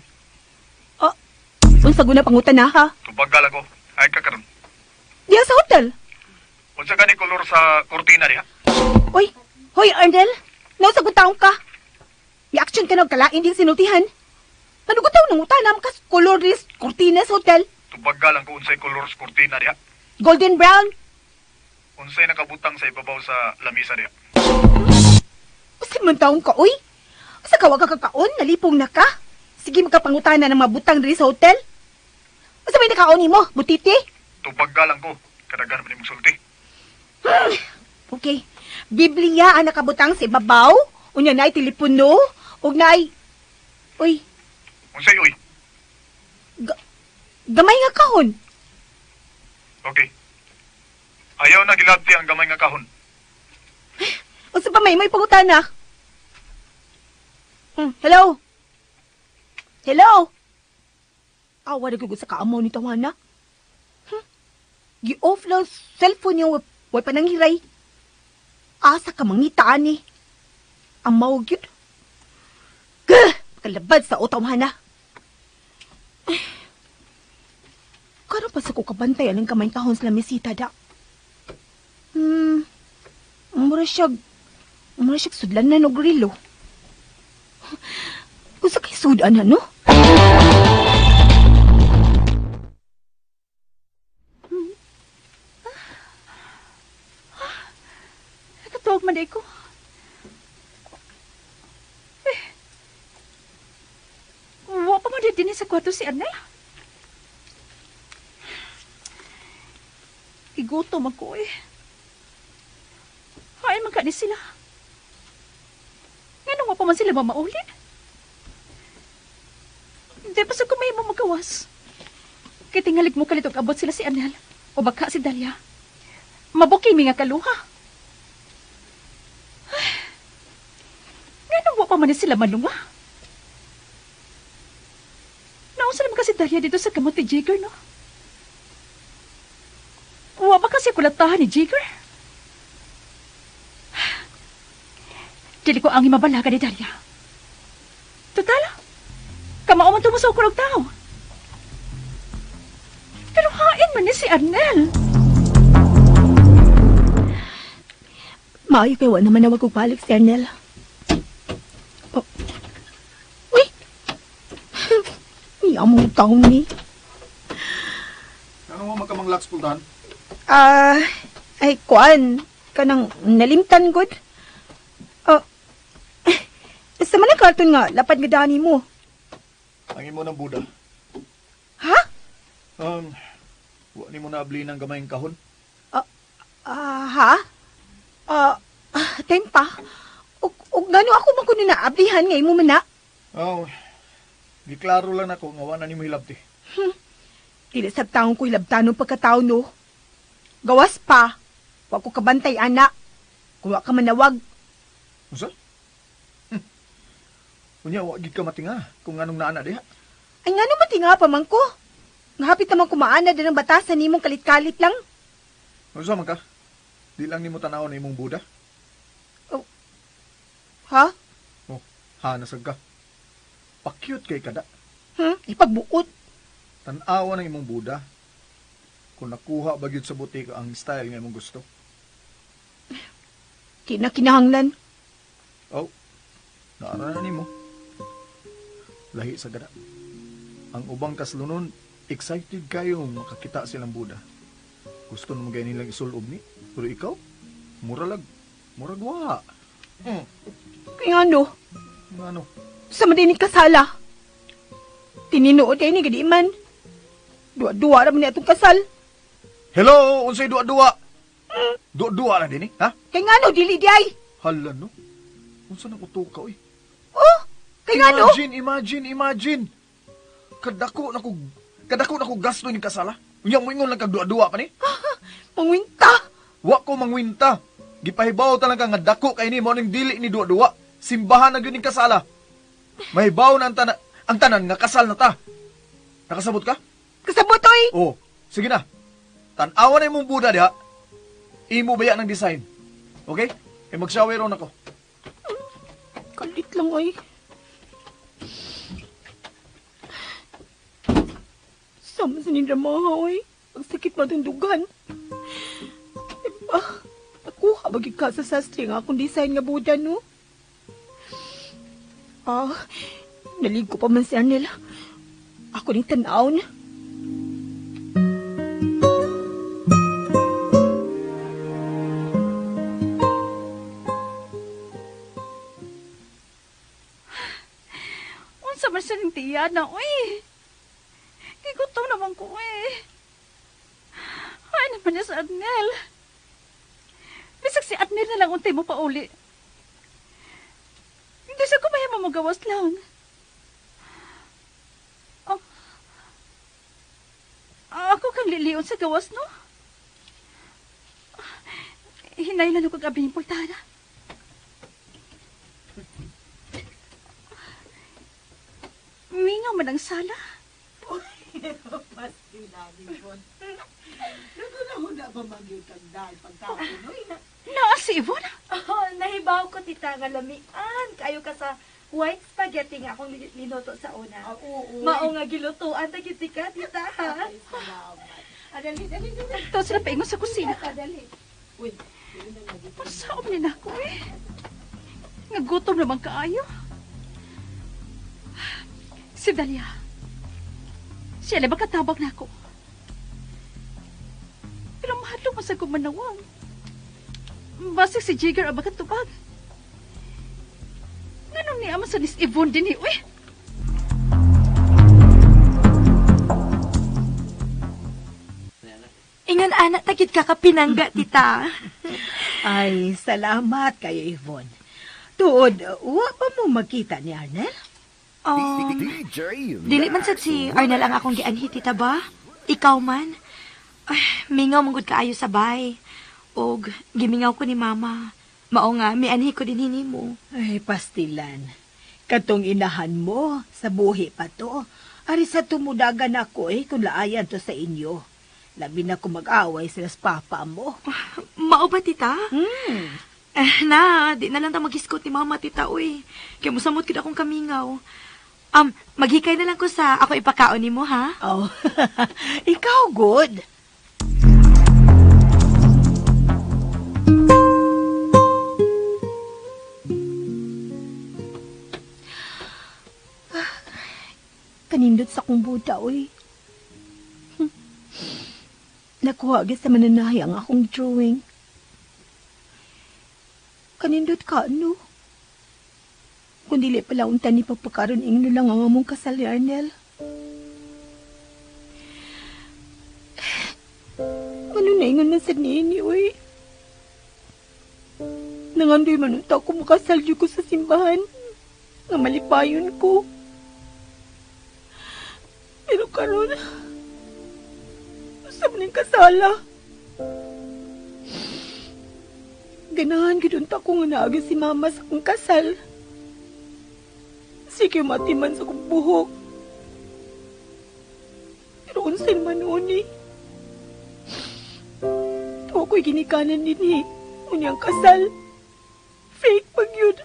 Ah, unsa guna pangutan na ha? Tubagal ako. Ain ka karon. Diya sa hotel. Unsa gani kolor sa kortina diha? Uy, hoy Arnel, nausa ko taong ka. Reaction ka na kalain din sinultihan. Ano ko taong nangutan ka kolor ni kortina sa hotel? Tubagal ang unsay kolor sa kortina diha. Golden brown. Unsay nakabutang sa ibabaw sa lamisa diha. Usa man taong ka, uy. Usa ka wa ka kakaon, nalipong na ka. Sige magkapangutana ng mga butang diri sa hotel. Usa may nakaon nimo, butiti? Tubagal ang ko. Kadagan man imong sulti. Okay. Biblia ang nakabutang sa ibabaw, unya naay telepono, ug naay uy, Unsay uy? gamay nga kahon. Okay. Ayaw na gilabti ang gamay nga kahon. Unsa pa may pangutana? Hello? Hello? Awa na sa kaamaw ni Tawana. Gi-off lang cellphone niya, way pa nanghiray. Asa ka mangitaan ni. Amaw gyud. Gah! Kalabad sa utawhana. Karon pa sa ko kabantay ang kamay kahon sa lamisita da. Mura siya sudlan na og rilo. Usa kay sudan na, no? Nakatuwag man ko. Eh, wa pa man din sa kwarto si Arnel. Igutom ako eh. Hain man ka ni sila. Nganong wa pa man sila mamauli? Hindi pa sa kumay mo magawas. Kay tingalig mo kalitog abot sila si Arnel o baka si Dalia. Mabuking mi nga kaluha. Nganong wa pa man ni sila manunga? Nausa naman kasi Dalia dito sa kamot ni Jigger, no? Wa ba kasi kulatahan ni Jigger? Dili ko ang imabalaga ni Dalia. Total, kamao man tumusok og tao. Pero hain man ni si Arnel. Maayo kay wa naman nawag og balik si Arnel. Oh. Uy! Iya mo taon ni. Ano mo magkamanglax pultahan? Ay kuan kanang nalimtan gud. Oh. Sa man ang karton nga lapad nga dani mo. Ang imo ng Buda. Ha? Wa nimo naabli ng gamayng kahon? Ha? Tempa. Og ngano ako man kuno naablihan nga imo man na? Oh. Giklaro lang nako nga wa na nimo hilabti. Dili sab taon ko hilabtan og pagkataon no. Gawas pa. Wa ko kabantay ana. Kung wa ka manawag. Unsa? Unya wa gid ka matinga kung anong naana diha. Ay ngano matinga pa man ko? Nga hapit naman kumaana din ang batasan nimong kalit-kalit lang. Unsa man ka? Di lang nimo tan-awon imong Buda? Oh. Ha? Oh, ha nasag ka. Pakyut kay kada. Ipagbuot. Tan-awa ng imong Buda. Kung nakuha ba gyud sa butik ang style nga imong gusto. Di na kinahanglan. Oh, naara na nimo. Lahi sa gada. Ang ubang kaslunon, excited kayo makakita silang Buda. Gusto naman kayo nilang isulob ni. Pero ikaw, murag wa. Kaya ano? Ano? Sa madinig kasala. Tininuod kayo ni Gadiman. Dua-dua raman ni atong kasal. Hello, unsay dua-dua? Dua-dua lang din eh, ha? Kaya nga ano, dili di ay. Hala no? Unsa nang uto ka, oy? Oh, kaya nga ano? Imagine. Kadako na ko gasto ni kasala. Unya mo ingon lang kag dua-dua pa ni. Mangwinta. Wa ko mangwinta. Gipahibaw ta lang ka nga dako kay ni mo ning dili ni dua-dua. Simbahan na gyud ning kasala. Mahibaw na ang tanan nga kasal na ta. Nakasabot ka? Kasabot oy. Oh, sige na. Tan-awa na imong Buda diha. Imo baya ng design. Okay? Kay mag-shower ron ako. Kalit lang oy. Sama sa nindramaha oy. Ang sakit matundugan. Diba? Nakuha ba gyud ka sa sastre nga akong design nga Buda no? Naligo pa man si Arnel. Ako ning tan-awon. Unsa man siya ng tiya na, uy. Gigutom naman ko, eh. Ay naman niya sa Arnel. Bisag si Arnel na lang untay mo pa uli. Hindi siya kumaya mamagawas lang. Oh. Ako kang lilion sa gawas, no? Hinay lang ako gabi ng pultana. Mingaw man ang sala. Naa si Yvonne. Oh, nahibaw ko, tita, nga lamian. Kayo ka sa white spaghetti nga akong linuto sa una. Oo. Mao nga gilutuan ta gid ka, tita, ha? Dali, dali, dali. Ito sila paingon sa kusina. Dali. Uy, Pasaom ni na ako eh. Nga gutom naman kaayo. Si Dalia. Siya na katabag na ako. Pero mahadlok man sa kumanawang. Basig si Jigger ang makatubag. Nganong niya man sa Miss Yvonne din eh, uy. Ingon ana ta gid ka kapinangga, tita. Ay, salamat kayo, Yvonne. Tuod, wa pa mo magkita ni Arnel? Dili man sad si Arnel ang akong gianhi, tita ba? Ikaw man. Ay, mingaw man gud kaayo sa bay. Og gimingaw ko ni mama. Mao nga mianhi ko din hinimo. Ay, pastilan. Katong inahan mo, sa buhi pa to. Ari sa tumudagan ako eh, kung laayan to sa inyo. Labi na kung mag-away sila sa papa mo. Mao ba, tita? Hmm. Eh, na, di na lang ta maghiskot ni mama, tita, uy. Kaya musamot gid akong kamingaw. Maghikay na lang ko sa ako ipakaon nimo, ha? Oh, ikaw good. Ah, kanindot sa kong buta, uy. Nakuha gyud sa mananahi ang akong drawing. Kanindot ka, no? Kung dili pala unta ni pagpakaroon ingno lang ang among kasal ni Arnel. Ano na ingon man sa nini, uy? Nangandoy man unta ko makasal jud ko sa simbahan. Nga malipayon ko. Pero karon, sa maning kasala. Ganahan gid unta ko nga naagi si mama sa akong kasal. Sige matiman sa akong buhok. Pero unsay man uni. Tuwa ko'y ginikanan dinhi. Unyang kasal. Fake pag yun.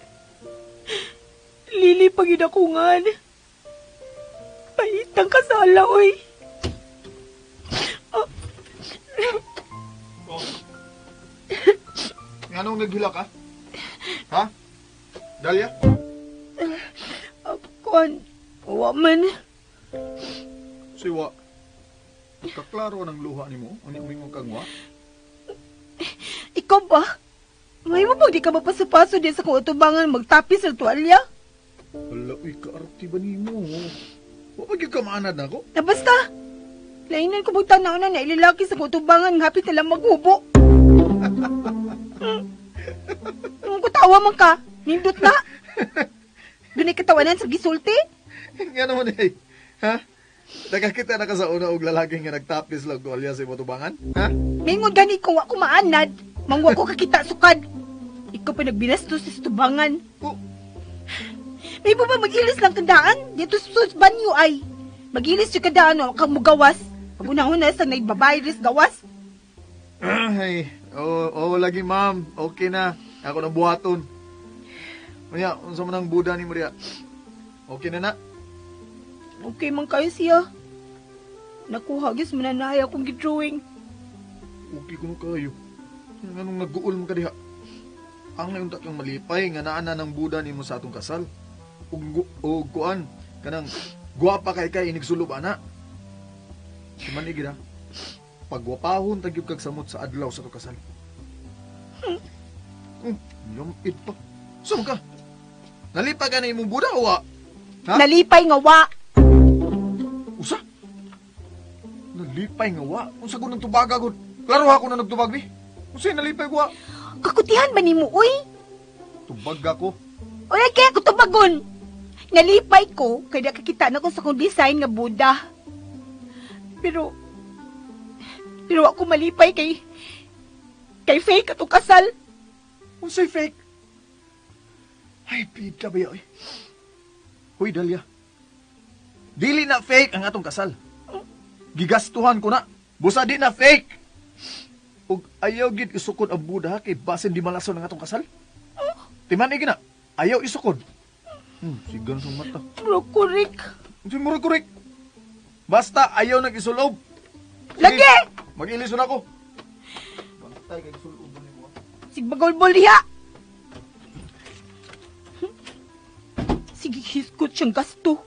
Lili pag yun ako nga. Pahitang kasala, oy. Oh. Nganong naghila ka? Ha? Dalia? Kuan, wa man. Siwa. Kaklaro ng luha nimo, unya umingon kang wa. Ikaw ba? May mo pag di ka mapaso-paso din sa kung utubangan magtapis sa tuwalya? Hala, uy, kaarte ba nimo? Wa pa gyud ka maanad nako? Na basta, lainan ko magtanaw na na ilalaki sa kutubangan ng hapit na lang maghubo. Kung kutawa man ka, nindot na. Dunay katawanan sa gisulti. Nga naman eh. Ha? Nakakita na ka sa una og lalaki nga nagtapis lang tuwalya sa imong tubangan? Ha? Mingon gani ko wa ko maanad, mangwa ko kakita sukad. Ikaw pa nagbinastos sa tubangan. Oh. May ba mag-ilis lang kandaan? Dito sa banyo ay. Mag-ilis yung kandaan o kang mugawas. Pag una-una sa nagbabay ris gawas. Ay, oo, oh, lagi ma'am. Okay na. Ako nang buhaton. Unya, unsa man ang buda ni Maria? Okay na na? Okay man kayo siya. Nakuha gyud sa mananahay akong gidrawing. Okay kuno kayo. Nganong nagguol man ka diha? Ang naunta kang malipay nga naa na ng buda nimo sa atong kasal. Ug kuan kanang guwapa kay kay inig-sulob ana. Si manig ha. Pagwapahon ta gyud kag samot sa adlaw sa atong kasal. Yamit pa. Saan ka? Nalipay ka na imong buda o wa? Ha? Nalipay nga wa. Usa? Nalipay nga wa? Unsa gud nang tubaga gud? Klaro ako na nagtubag bi. Usa nalipay ko wa? Kakutihan ba nimo uy? Tubag ako. Uy, kaya ko tubagon. Nalipay ko kay nakakita na ko sa akong design nga Buddha. Pero ako malipay kay Kay fake atong kasal. Unsay fake? Ay, pita ba oy? Hoy, Dalia. Dili na fake ang atong kasal. Gigastuhan ko na. Busa di na fake. Ug ayaw gid isukod ang Buddha kay basin di malason ang atong kasal. Timan gina. Ayaw isukod. Sigan sa mata. Bro, kurik. Unsay murag kurik? Basta ayaw nag isulob. Lagi! Mag-ilison ako. Bantay kay isulob nimo. Sigbagol-bol diha. Sige, hiskot siyang gasto.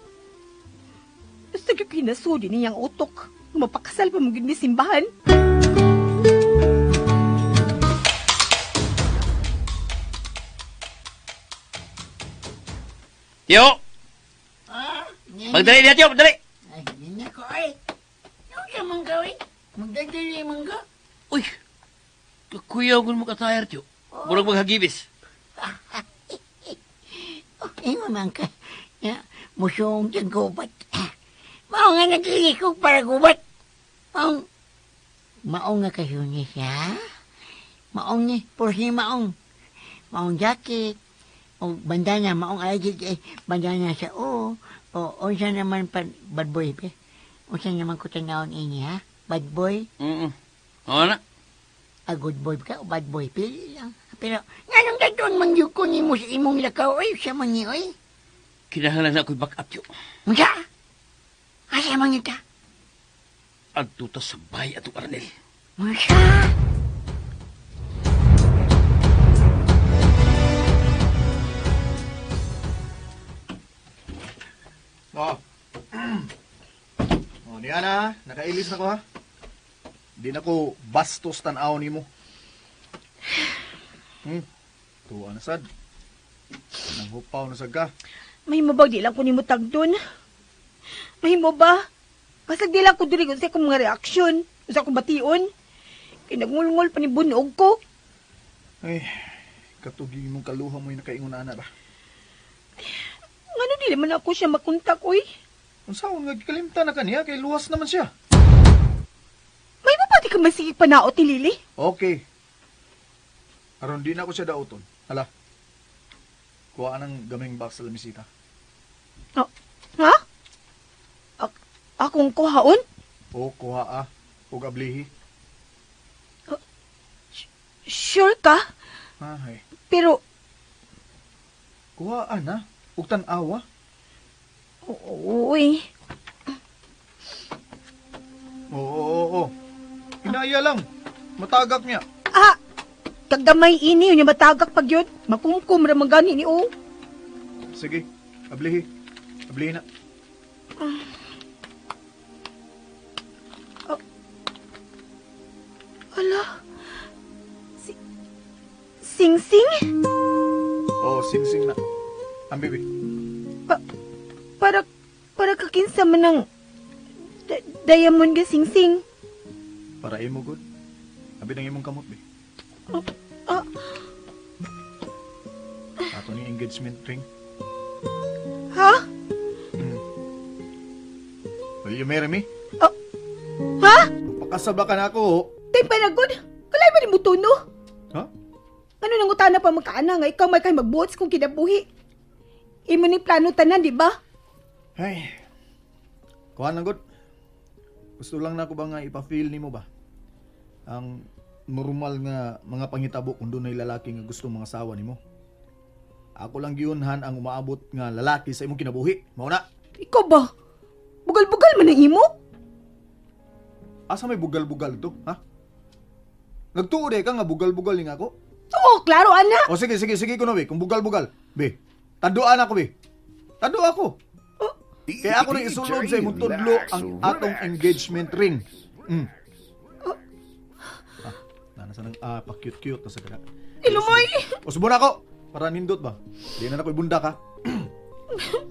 Sige, kinasudi niyang utok. Mapakasal pa mong simbahan. Tiyo! Ah, Magdali niya, Tiyo! Magdali! Ay, nina ko ay. Ano ka man ka, oy? Magdadali man ka. Uy! Kuya, kung mo katayar, Tiyo. Murag maghagibis. Oh, ingon man ka. Ya, musong kang gubat. Mao nga nagkilikog para gubat. Maong, maong nga kayo siya. Maong ni, por si maong. Maong jacket. O bandana, maong alagid eh, bandana sa o. O, unsa naman pa, bad boy, be. Unsa naman ko tanawon ini, ha? Bad boy? Mm Oo na. A good boy ka o bad boy? Pili lang. Pero, nganong daton man yun ko nimo sa imong lakaw, oy, siya man ni, oy. Kinahanglan na ako'y back up, Tiyo. Unsa? Asa man ita? Adto ta sa bahay atong Arnel. Unsa? Oh. Oh, niya na, nakailis na ko ha. Di na ko bastos tan-aw nimo. Tuwa na sad. Nanghupaw na sad ka. Mahimo ba di lang ko nimo tagdon? Mahimo ba? Basag di lang ko diri sa akong mga reaksyon, sa akong bation. Kay nagngulngol pa ni bunog ko. Ay, katugi mong kaluha mo yung nakaingon na ba? Ngano dili man ako siya makontak oy? Unsaon nga gikalimtan na kaniya kay luwas naman siya. Mahimo ba di ka masigig panaot ni Lily? Okay. Aron di na ako siya dauton. Hala. Kuha ng gaming box sa lamisita. Oh, ha? Akong kuhaon? O, kuha ah. Ug ablihi. Sure ka? Ay. Pero, Kuha na. Ug tan-awa. uy, Oo, oo, oo. Inaya lang. Matagak niya. Ah, kagamay ini yun yung matagak pag yun. Makumkum ra man gani ni o. Sige, ablihi. Ablihi na. Ala. Si Sing Sing? Oo, sing-sing na. Ang bibi. Para kakinsa man ng diamond ga Sing Sing. Para imo good. Abi nang imong kamot bi. Ah. Ato ni engagement ring. Ha? Will you marry me? Ha? Pakasal ba ka na ako? Oh. Tay panagod. Kalay man ni tuno. Ha? Ano nang utana pa magkaana nga ikaw may kay magbuot kung kinabuhi. Imo ni plano tanan, di ba? Ay. Kuha na good. Gusto lang na ako ba nga ipa-feel nimo ba? Ang normal nga mga pangitabo kung dunay lalaki nga gusto mga asawa nimo. Ako lang giyunhan ang umaabot nga lalaki sa imong kinabuhi. Mao na. Ikaw ba? Bugal-bugal man ang imo? Asa may bugal-bugal to, ha? Nagtuo ka nga bugal-bugal ni nga ako? Oo, klaro ana. O sige, sige, sige kuno be, kung bugal-bugal. Be, tanduan ako be. Tando ako. Kaya ako rin isulod sa imong tudlo ang atong engagement ring. Ah, nasa nang pa-cute-cute na sa kada. Ilumoy. Usbo na ako. Para nindot ba? Di na ako ibundak ha.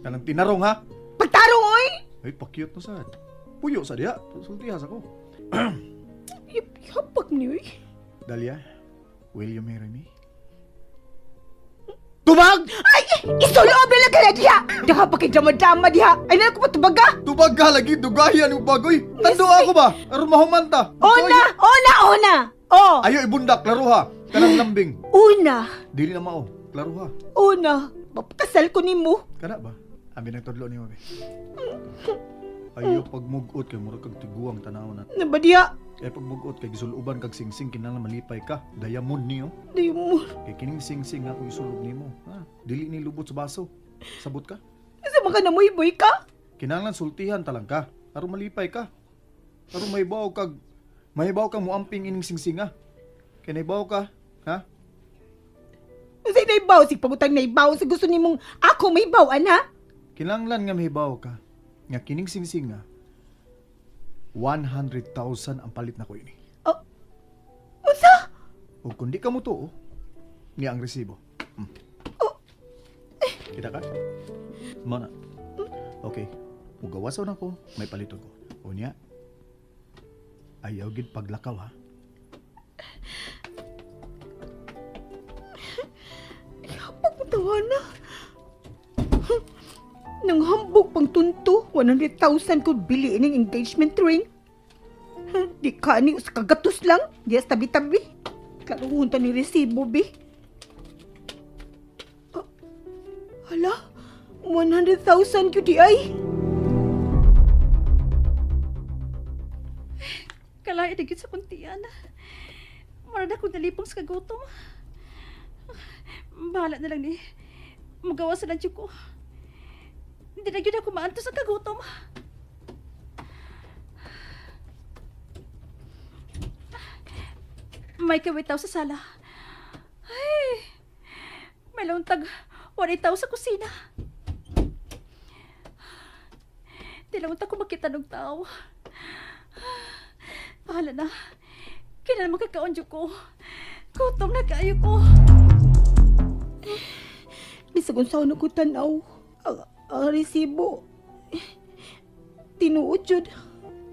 Kanang tinarong ha. Pagtarong oy. Ay, pa-cute na sad. Puyo sa diha. Sultihas ako. Hapak ni oy. Dalia, will you marry me? Tubag! Ay, isuloob na lang ka na diha. Daha pa kay drama-drama diha. Ay na ko patubaga. Tubag ka lagi, dugayan yung bagoy. Tando ako ba? Aron mahumanta. Ona, ona, ona. Oh, Ayo ibundak, klaro ha. Kanang lambing. Una, Dili na mao, klaro ha. una, mapakasal ko nimo. Kana ba? Abi nagtudlo nimo be. Ayo pagmugot kay murag kag tiguang tanaw na. Nabadya, Kay pagmugot kay gisuloban kag singsing kinahanglan malipay ka. Diamond niyo. di mo. Kay kining singsing nga ako isulob nimo. Ha? Dili ni lubot sa baso. Sabot ka? Sa mga namoy-boy ka? Kinahanglan sultihan talang ka. Aron malipay ka. Aron mahibaw kag mahibaw kang muamping ining singsing ha. Kay nahibaw ka, ha? Unsay naibaw? Sig pagutang naibaw sa gusto nimong ako may bawan ha? Kinahanglan nga mahibaw ka nga kining singsing nga 100,000 ang palit nako ini. Oh, unsa? O kung di ka mo tuo, niya ang resibo. Mm. Oh. Kita ka? Mao na. Okay. Mugawasaw na ko, may paliton ko. O niya, ayaw gid paglakaw ha. Pagpatawa na. Nang hambog pang tunto, 100,000 ko bili ining engagement ring. Di ka ni us kagatos lang, di as tabi-tabi. Klaruhon ta ni resibo, bi. Ah, hala, 100,000 gyud di ay. Kalain na gyud sa kuntian. Mura na akong nalipong sa kagutom. Bahala na lang ni. Magawa sa lang ko. Hindi na gyud ako maantos sa kagutom. May kawitaw sa sala. Ay, may launtag. Walay tao sa kusina. Di lang ko makita ng tao. Bahala na. Kailan makakaon ko. Gutom na kaayo ko. Bisag unsa na ko tan-aw. Ang resibo. Tinuod jud.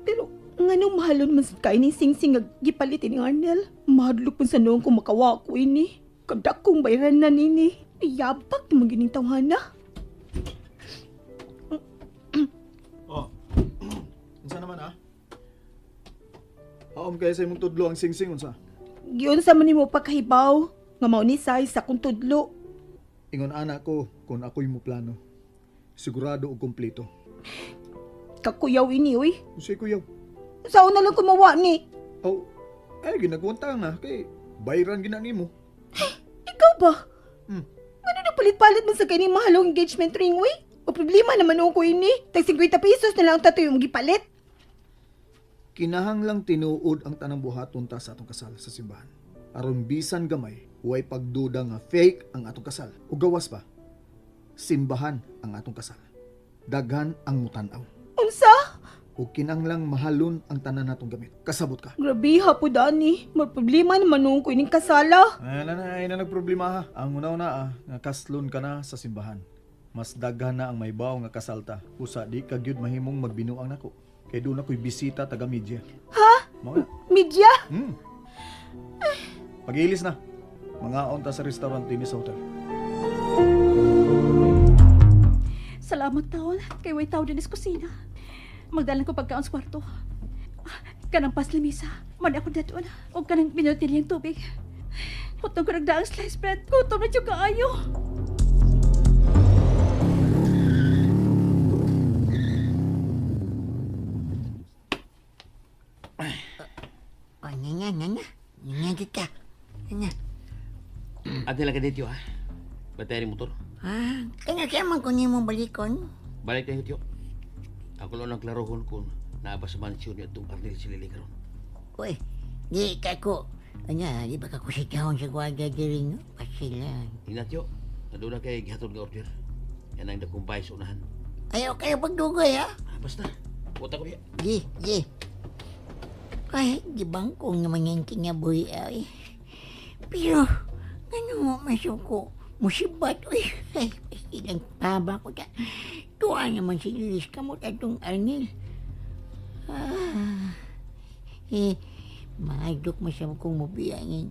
Pero nganong mahalon man sad kay ning singsing nga gipalit ni Arnel. Mahadlok pun sa noong kung makawa ko ini. Kadakong bayranan ini. Yabak naman gining tawhana. Oh. Unsa naman ah? Haom kay sa imong tudlo ang singsing unsa? Giunsa man nimo pagkahibaw nga mao ni size sa akong tudlo. Ingon ana ko kung ako'y mo plano. Sigurado og kompleto. Kakuyaw ini oy. Unsay kuyaw? Sao na lang kumawa ni? Oh, ay ginagwanta na kay bayran gina nimo. Ikaw ba? Hmm. Ano nagpalit-palit man sa kaning mahalong engagement ring, uy? O problema naman ko ini. Tag 50 pesos na lang ang tato yung gipalit. Kinahanglang tinuod ang tanang buhaton ta sa atong kasal sa simbahan. Aron bisan gamay, way pagduda nga fake ang atong kasal. O gawas pa, simbahan ang atong kasal. Daghan ang mutan-aw. Unsa? O kinahanglang mahalon ang tanan natong gamit. Kasabot ka. Grabe ha po, Dani. May problema naman noon ko ining kasala. Ay, na, na, ay na nagproblema ha. Ang una-una ah, nga kaslon ka na sa simbahan. Mas daghan na ang may baw nga kasalta. Usa di ka gyud mahimong magbinuang nako. Kay doon ako'y bisita taga media. Ha? Mao na. Media? Hmm. Pag-ilis na. Mga ta sa restaurant dinhi sa hotel. Salamat taon. Kay way tao din sa kusina. Magdalan ko pagkaon sa kwarto. Ah, kanang paslamisa. Man ako datoon. O kanang minutilyang tubig. Hutong ko nagdaang slice bread. Gutom na jud kaayo. Oh, nga nga nga nga. Nga kita. Nga. Ate lang ka dito, ha? Batay rin motor. Ah, kanya kaya man ko nimo balikon. Balik tayo, tiyo. Ako lang ang klarohon kung naaba sa mansyon niya itong Arnel si Lily karon. Uy, di ka ko. Anya, di ba ka kusitahon sa gwardiya diri no? Pasilan. Tingnan, tiyo. Nandun na kay gihatod nga order. Yan ang nakumbay sa unahan. Ayaw kayo pagdugay ha. Ah, basta. Puta ko niya. Di, di. Ay, di bangkong naman yung kinabuhi ay. Pero, ano mo masuko? Musibat, uy. Ay, ilang paba ko ta. Tuwa naman si Lilis kamot atong Arnil. Ah, eh, maadok masam kong mabiyangin.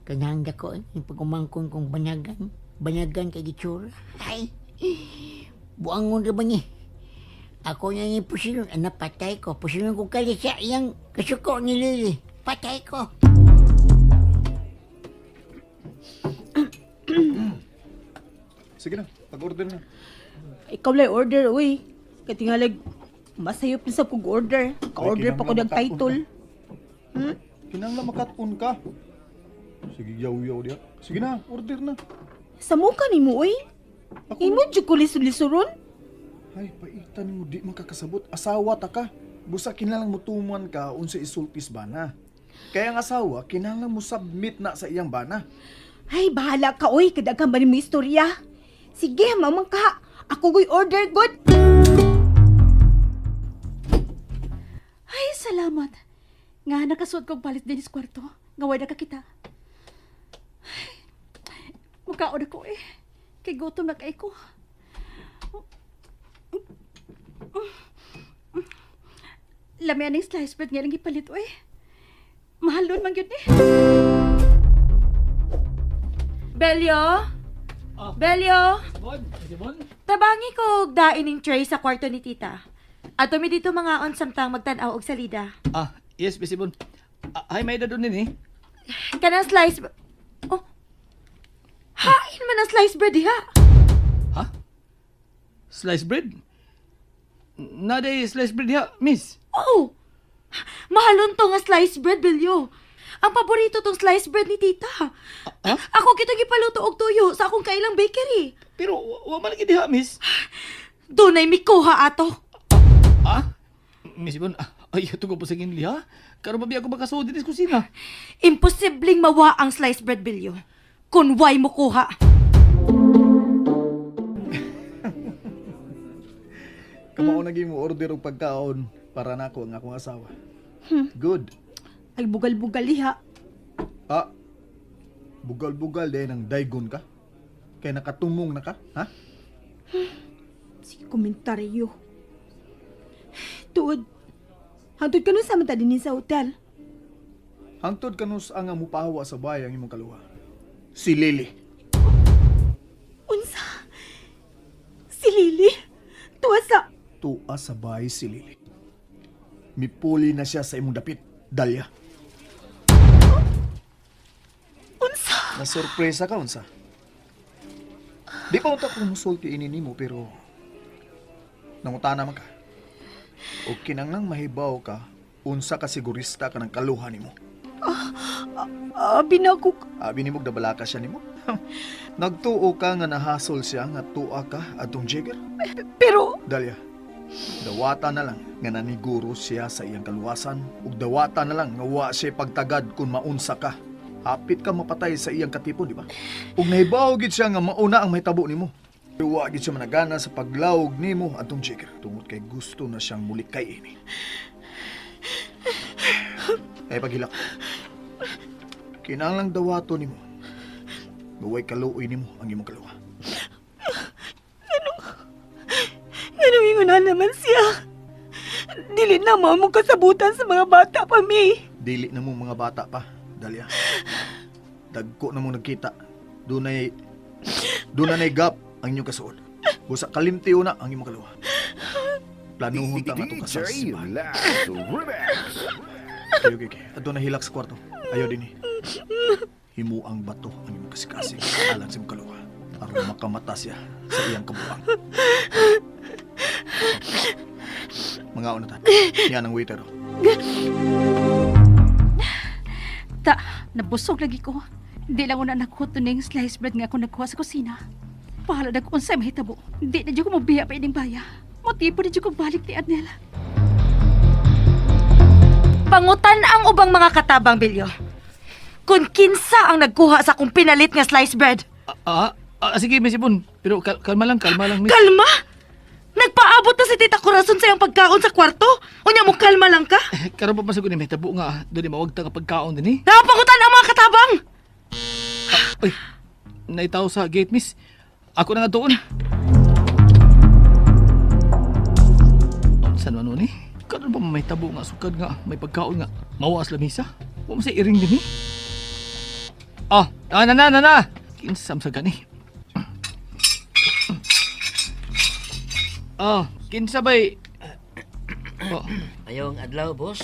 Kanang dako, yung pagumangkon kong banagan. Banagan kay gitsura. Ay, buangon ra ba ni? Ako na ni Pusilon, anak patay ko. Pusilon ko kali siya, iyang kasuko ni Lily. Patay ko. Sige na, pag-order na. Ikaw lang order, uy. Kay tingalag, masayop na sa kog order. Ka-order pa ko ng title. Kinangla makat-on ka. Sige, yaw-yaw diya. Sige na, order na. Sa muka ni mo, uy. Ako, Imo jud ko lisod-lisoron. Ay, paitan mo, di man kakasabot. Asawa ta ka. Busa kinahanglan mo tuman ka unsa isultis bana. Kaya ang asawa, kinahanglan mo submit na sa iyang bana. Ay, bahala ka, uy. Kadaghan ba ni mo istorya? Sige, mamang ka. Ako ko'y order, good. Ay, salamat. Nga nakasuot kog palit din sa kwarto. Nga way nakakita. Ay, mukaon ako eh. Kay gutom na kay ko. Lami aning slice bread nga lang gipalit oy. Mahalon man gyud ni. Belyo? Ah. Belyo? Bon, si Bon. Tabangi ko og dain ning tray sa kwarto ni tita. Ato mi dito mga on samtang magtan-aw og salida. Ah, yes, Miss Ibon. Ah, ay, may edad din eh. Kanang slice. Oh. Hain man ang slice bread diha. Ha? Slice bread? Naday slice bread diha, miss. Oh. Mahalon to nga slice bread, Belyo. Ang paborito tong slice bread ni tita. Ha? Ako kito gipaluto og tuyo sa akong kailang bakery. Pero wa man lagi diha, miss. Dunay mikuha ato. Ah? Miss Ibon, ah, ay, ito ko po sa ginli, ha? Karon ba biya ako makasuod din sa kusina? Imposibleng mawa ang slice bread, Bilyo. Kun way mo kuha. Kamao na mo order og pagkaon para nako ang akong asawa. Good. Ay, bugal-bugal liha. Ah, bugal-bugal din ang daygon ka. Kaya nakatumong na ka, ha? Sige, komentaryo. Tuod, hantod ka nun sa mata din sa hotel. Hangtod kanus ang mupahawa sa bayang imong kaluha. Si Lily. Unsa? Si Lily? Tuwa sa... Tua sa bahay si Lily. Mipuli na siya sa imong dapit, Dalia. Unsa? Nasurpresa ka, unsa? Di pa unta kung musulti ini nimo pero nangutana man ka. O kinanglang mahibaw ka, unsa ka sigurista ka ng kaluha nimo. Abi na ko. Abi nimo dabalaka siya nimo. Nagtuo ka nga nahasol siya nga tuwa ka atong Jagger. Pero, Dalia, dawata na lang nga naniguro siya sa iyang kaluwasan ug dawata na lang nga wa siya pagtagad kung maunsa ka. Hapit ka mapatay sa iyang katipon, di ba? Ug nahibaw gid siya nga mauna ang mahitabo nimo. Wa gid siya managana sa paglawog nimo atong Jagger tungod kay gusto na siyang mulikay ini. Ay paghilak. Kinahanglang dawato nimo. Nga way kaluoy nimo ang imong kaluwa. anong ingon na naman siya? Dili na mo mong kasabutan sa mga bata pa, mi. Dili na mo mga bata pa, Dalia. Dagko na mo nagkita. Dunay dunay gap ang inyong kasuod. Busa kalimtiyo na ang imong kaluwa. Planuhon ta nga itong kasal sa simbahan. Okay, okay, okay. Adto na hilak sa kwarto. Ayaw din eh. Himo ang bato ang imong kasikasing alang sa imong kaluwa. Aron makamata siya sa iyang kabuang. Mga una ta. Yan ang waiter. Oh. Ta, nabusog lagi ko. Di lang una nakuha to ning slice bread nga ako nakuha sa kusina. Pahala na kung unsay mahitabo. Di na jud ko mobiya pa ining baya. Motibo na jud ko balik ni Adnel. Pangutan ang ubang mga katabang, Bilyo. Kung kinsa ang nagkuha sa akong pinalit nga slice bread. Ah, ah, sige, Miss Ibon. Pero kalma lang, miss. Kalma! Nagpaabot na si Tita Corazon sa iyang pagkaon sa kwarto. Unya mo kalma lang ka. Eh, karon pa man siguro ni may tabo nga doon mawagta nga pagkaon din eh. Napapangutan ang mga katabang! Ay, naitaw sa gate, miss. Ako na nga doon. Saan man nun eh? Karon pa may tabo nga sukad nga, may pagkaon nga. Mawas lamisa. Wa man sa iring din eh. Ah, ah, na na na na. Kinsam sa gani. Ah, kinsa bay? Oh, Ayong adlaw, boss.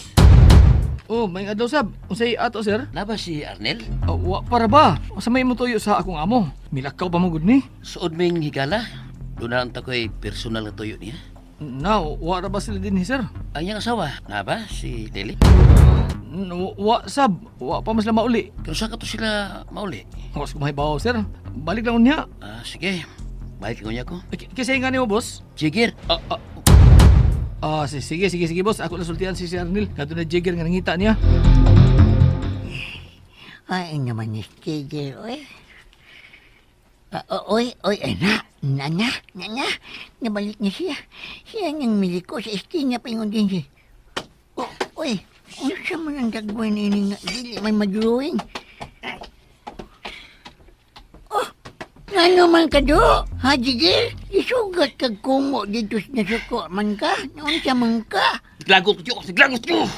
Oh, may adlaw sab. Unsay ato sir? Naba si Arnel? Oh, wa para ba? Unsa may motuyo sa akong amo? Milakaw pa mo gud ni. Suod ming higala. Doon na ang tako'y personal na tuyo niya. Na, wa ra ba sila din sir? Ang iyang asawa, naba si Lily? Wa sab, wa pa mas sila mauli. Pero saan ka to sila mauli? Was ko mahibaw sir. Balik lang unya. Ah, sige. Balik ko niya ko. Kisay nga nimo boss? Jigger. Sige, sige, sige, boss. Ako na sultian si Sir Arnel. Kadto na Jigger nga nangita niya. Ay, naman ni Jigger, oy. Oy, oy, na, na, na, na, na. Nabalik na siya. Siya niyang miliko sa estina pa din siya. Oh, oy, unsa man ang gagawin ini nga dili may madrawing. Oh, ngano man ka do? Ha, Jigger? Isugat kag kumo dito sa nasuko man ka? Unsa man ka? Naglagot ko, naglagot ko.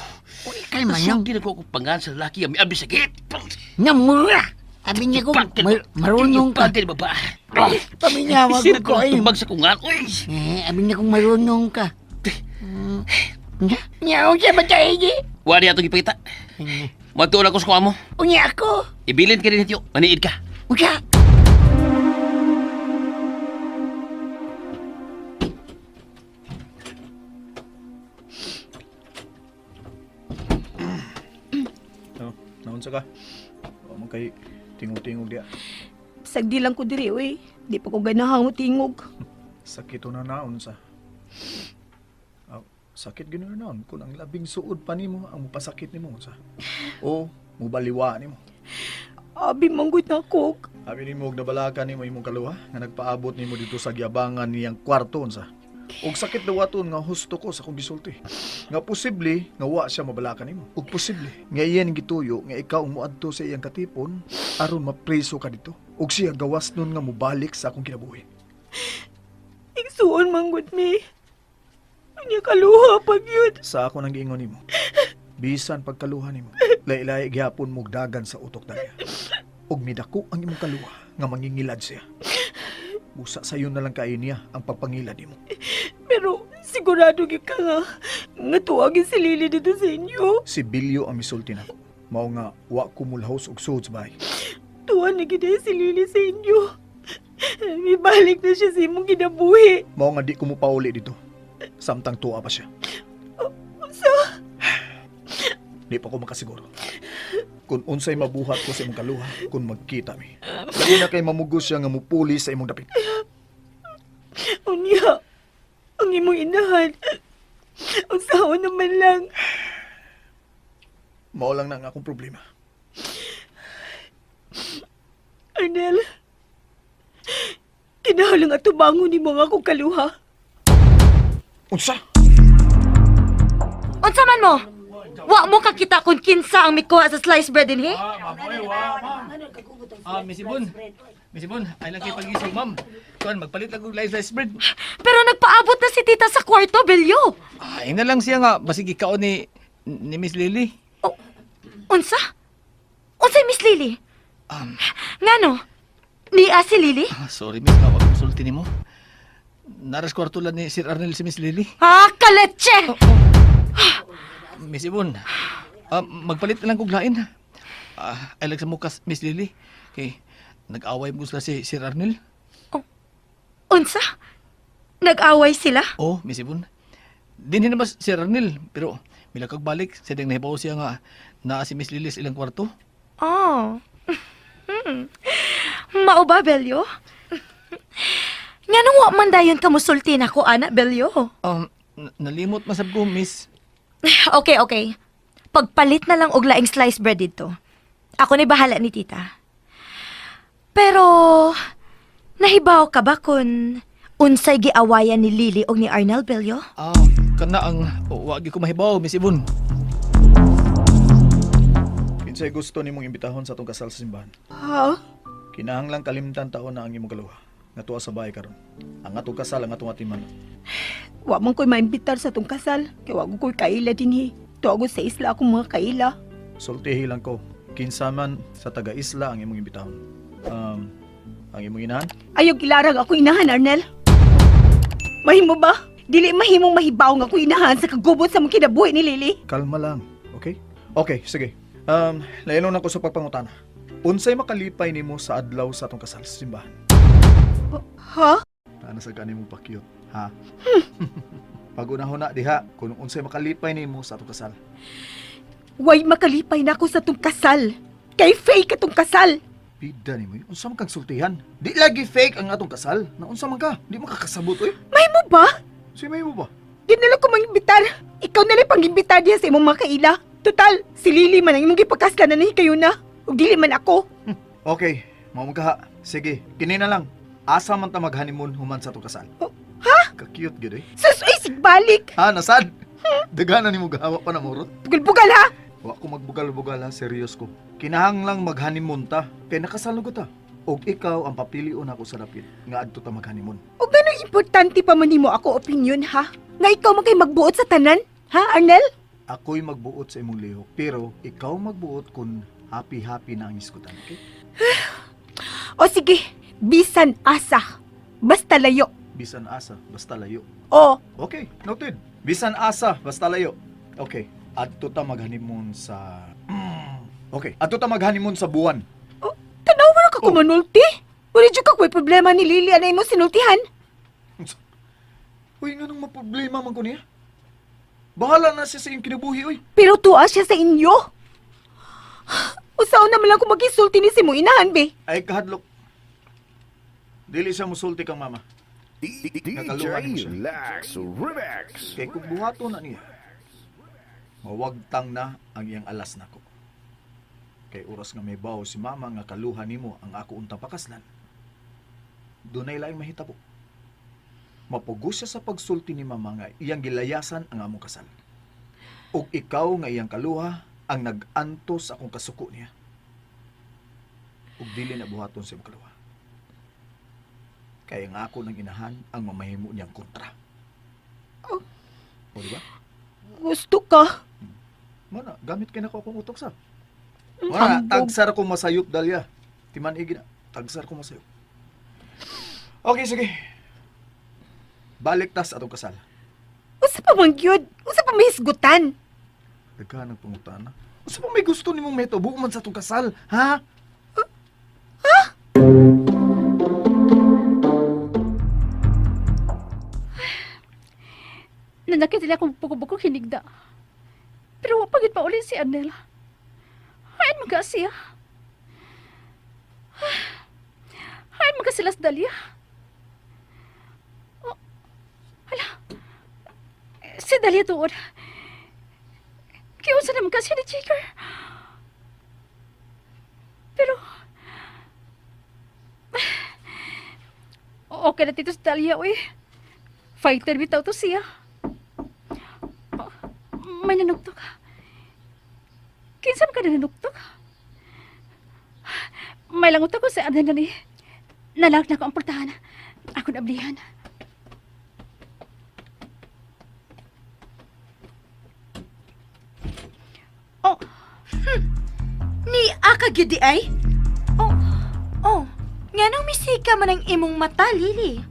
Uy, kalma lang. Ginagawa ko pangan sa lalaki ang miabi sa gate. Namura! Sabi niya ko, marunong ka. Pagkil baba. Paminyawa ko Sino ko ko eh. tumbag sa kungan? Uy! Eh, abi niya kung marunong ka. Nya, nya, unsa ba tayo di? Wala niya itong ipakita. Matuon ako sa kuha mo. Unya ako. Ibilin ka din ito. Maniid ka. Unsa? Ano? Naunsa ka? Wa man kay tingog-tingog diya. Sagdi lang ko diri oy. Di pa ko ganahang tingog. Sakit na naon sa. Ah, sakit gyud na naon kun ang labing suod pa nimo ang mupasakit nimo unsa. O mubaliwa nimo. Abi manggod na ako. Abi nimo og nabalakan nimo imong kaluha nga nagpaabot nimo dito sa giyabangan niyang kwarto unsa. Og sakit dawaton nga husto ko sa akong gisulti. Nga posible nga wa siya mabalakan nimo. Ug posible nga iyan gituyo nga ikaw ang moadto sa iyang katipon aron mapreso ka dito. Ug siya gawas nun nga mobalik sa akong kinabuhi. Igsuon manggod mi. Unya kaluha pag yun. Sa ako nang giingon nimo. Bisan pagkaluha nimo, laylay gihapon mo dagan sa utok daya. Ug midako ang imong kaluha nga mangingilad siya. Busa sayon na lang kayo niya ang pagpangilad nimo. Pero sigurado gyud ka nga nga tuwagin si Lily dito sa inyo. Si Bilyo ang misulti nako. Mao nga wa ko mulhaws og suod sa bahay. Tuwa na gyud si Lily sa inyo. Mibalik na siya sa imong kinabuhi. Mao nga di ko mopauli dito. Samtang tuwa pa siya. Unsa? Di pa ko makasiguro. Kung unsay mabuhat ko sa imong kaluha, kung magkita mi. Labi na kay mamugos siya nga mupuli sa imong dapit. Unya, ang imong inahan. Unsaon naman lang. Mao lang na ang akong problema. Arnel, kinahanglan nga tubangon nimo ang akong kaluha. Unsa? Unsa man mo? Wa mo kakita kung kinsa ang mikuha sa slice bread dinhi? Miss Ibon. Miss Ibon, ay lang kay pagisog, ma'am. Kuan, magpalit lang og slice bread. Pero nagpaabot na si tita sa kwarto, Belyo. Ay na lang siya nga basig ikaw ni Miss Lily. Oh, unsa? Unsay Miss Lily? Ngano? Niya si Lily? Sorry, miss, nga wag sulti nimo. Naras kwarto lang ni Sir Arnel si Miss Lily. Ah, kaletche! Miss Ibon, magpalit na lang kog lain. Ay lang sa mukas, Miss Lily. Kay nag-away mo sila si Sir Arnel. Unsa? Nag-away sila? Oh, Miss Ibon. Dinhi na ba Sir Arnel? Pero milakag balik, sa ding nahibaw siya nga naa si Miss Lily sa ilang kwarto. Oh. Mao ba, Belyo? Nganong wa man dayon ka musulti nako, ana, Belyo? Nalimot masab ko, Miss. Okay, okay. Pagpalit na lang og laing slice bread dito. Ako na bahala ni tita. Pero, nahibaw ka ba kung unsay giawayan ni Lily og ni Arnel, Belyo? Kana ang wagi ko mahibaw, Miss Ibon. Kinsay gusto nimong imbitahon sa atong kasal sa simbahan? Ha? Kinahanglang kalimtan taon na ang imong kaluha. Nga tuwa sa bahay karon. Ang atong kasal ang atong atiman. Wa man ko'y maimbitar sa tong kasal. Kay wa ko'y kaila dinhi. Tuwa sa isla akong mga kaila. Sultihi lang ko. Kinsa man sa taga-isla ang imong imbitahon. Ang imong inahan? Ayaw kilarang ako inahan, Arnel. Mahimo ba? Dili mahimong mahibaw nga ako inahan sa kagubot sa mga kinabuhi ni Lily. Kalma lang, okay? Okay, sige. Layanon ako sa pagpangutana. Unsay makalipay nimo sa adlaw sa atong kasal sa simbahan? Ha? Ana sa gani mo pa-cute, ha? Pag-unahon na diha kung unsay makalipay nimo sa atong kasal. Way makalipay na ako sa tong kasal. Kay fake atong kasal. Bida nimo, unsa man kang sultihan? Di lagi fake ang atong kasal. Na unsa man ka? Di man ka kasabot oy. May mo ba? Si may mo ba? Di na lang ko mangimbitar. Ikaw na lang pangimbitar diya sa imong mga kaila. Total, si Lily man ang imong gipakasla na nahi kayo na. Ug dili man ako. Okay, mao man ka ha. Sige, kini na lang. Asa man ta mag-honeymoon human sa atong kasal? Oh, ha? Ka-cute gyud eh. Sus, uy, sigbalik. Ha, nasad? Daghanan nimo gahawa pa na murot. Bugal-bugal ha. Wa ko magbugal-bugal ha, serious ko. Kinahanglang mag-honeymoon ta, kay nakasal na ta. Og ikaw ang papilion ako sa dapit nga adto ta mag-honeymoon. Ug ganong importante pa man nimo ako opinion ha? Nga ikaw man kay magbuot sa tanan, ha, Arnel? Ako'y magbuot sa imong lihok, pero ikaw magbuot kung happy-happy na ang iskutan, okay? O sige, bisan asa. Basta layo. Bisan asa, basta layo. O, Okay, noted. Bisan asa, basta layo. Okay, adto ta mag-honeymoon sa Okay, adto ta mag-honeymoon sa buwan. tanaw mo na ka Oh. kumanulti. Wala dyan ka ko'y problema ni Lily anay mo sinultihan. Uy, nga nang maproblema man ko niya. Bahala na siya sa iyong kinabuhi, uy. Pero tuwa siya sa inyo. Usaw naman lang kung magisulti ni si mo inahan, be. Ay, kahadlok. Dili siya musulti kang mama. Nakaluhan mo DJ siya. Lax Remix. Kay kung buhato na niya, mawagtang na ang iyang alas nako. Kay oras nga may bawo si mama nga kaluha nimo ang ako untang pakaslan. Dunay laing mahitabo. Mapugos siya sa pagsulti ni mama nga iyang gilayasan ang among kasal. Ug ikaw nga iyang kaluha ang nag-antos akong kasuko niya. Ug dili na buhaton sa imong kaluha. Kay ang ako ng inahan ang mamahimo niyang kontra. O, di ba? Gusto ka. Mana, gamit kay nako akong utok sa. Mana, Ambog. tagsar ko masayop dalya. Timan igi na, tagsar ko masayop. Okay, sige. Balik tas atong kasal. Usa pa man gyud. Usa pa may hisgutan. Daghan ang pangutana. Usa pa may gusto nimong meto buo man sa atong kasal, ha? Nanakit sila akong buko-buko hinigda. Pero wa pagid pa uli si Arnel. Hain mga siya. Hain mga sila sa Dalia. Oh, hala. Si Dalia tuod. Kiunsa naman kasi ni Chicker. Pero okay na dito sa Dalia, uy. Fighter bitaw to siya. May nanuktok. Kinsa man ka nanuktok? May langot ako sa adan na ni. Nalak na ko ang portahan. Ako nablihan. Oh, Ni aka gyud di ay? oh, Oh, nganong misika man ang imong mata, Lily?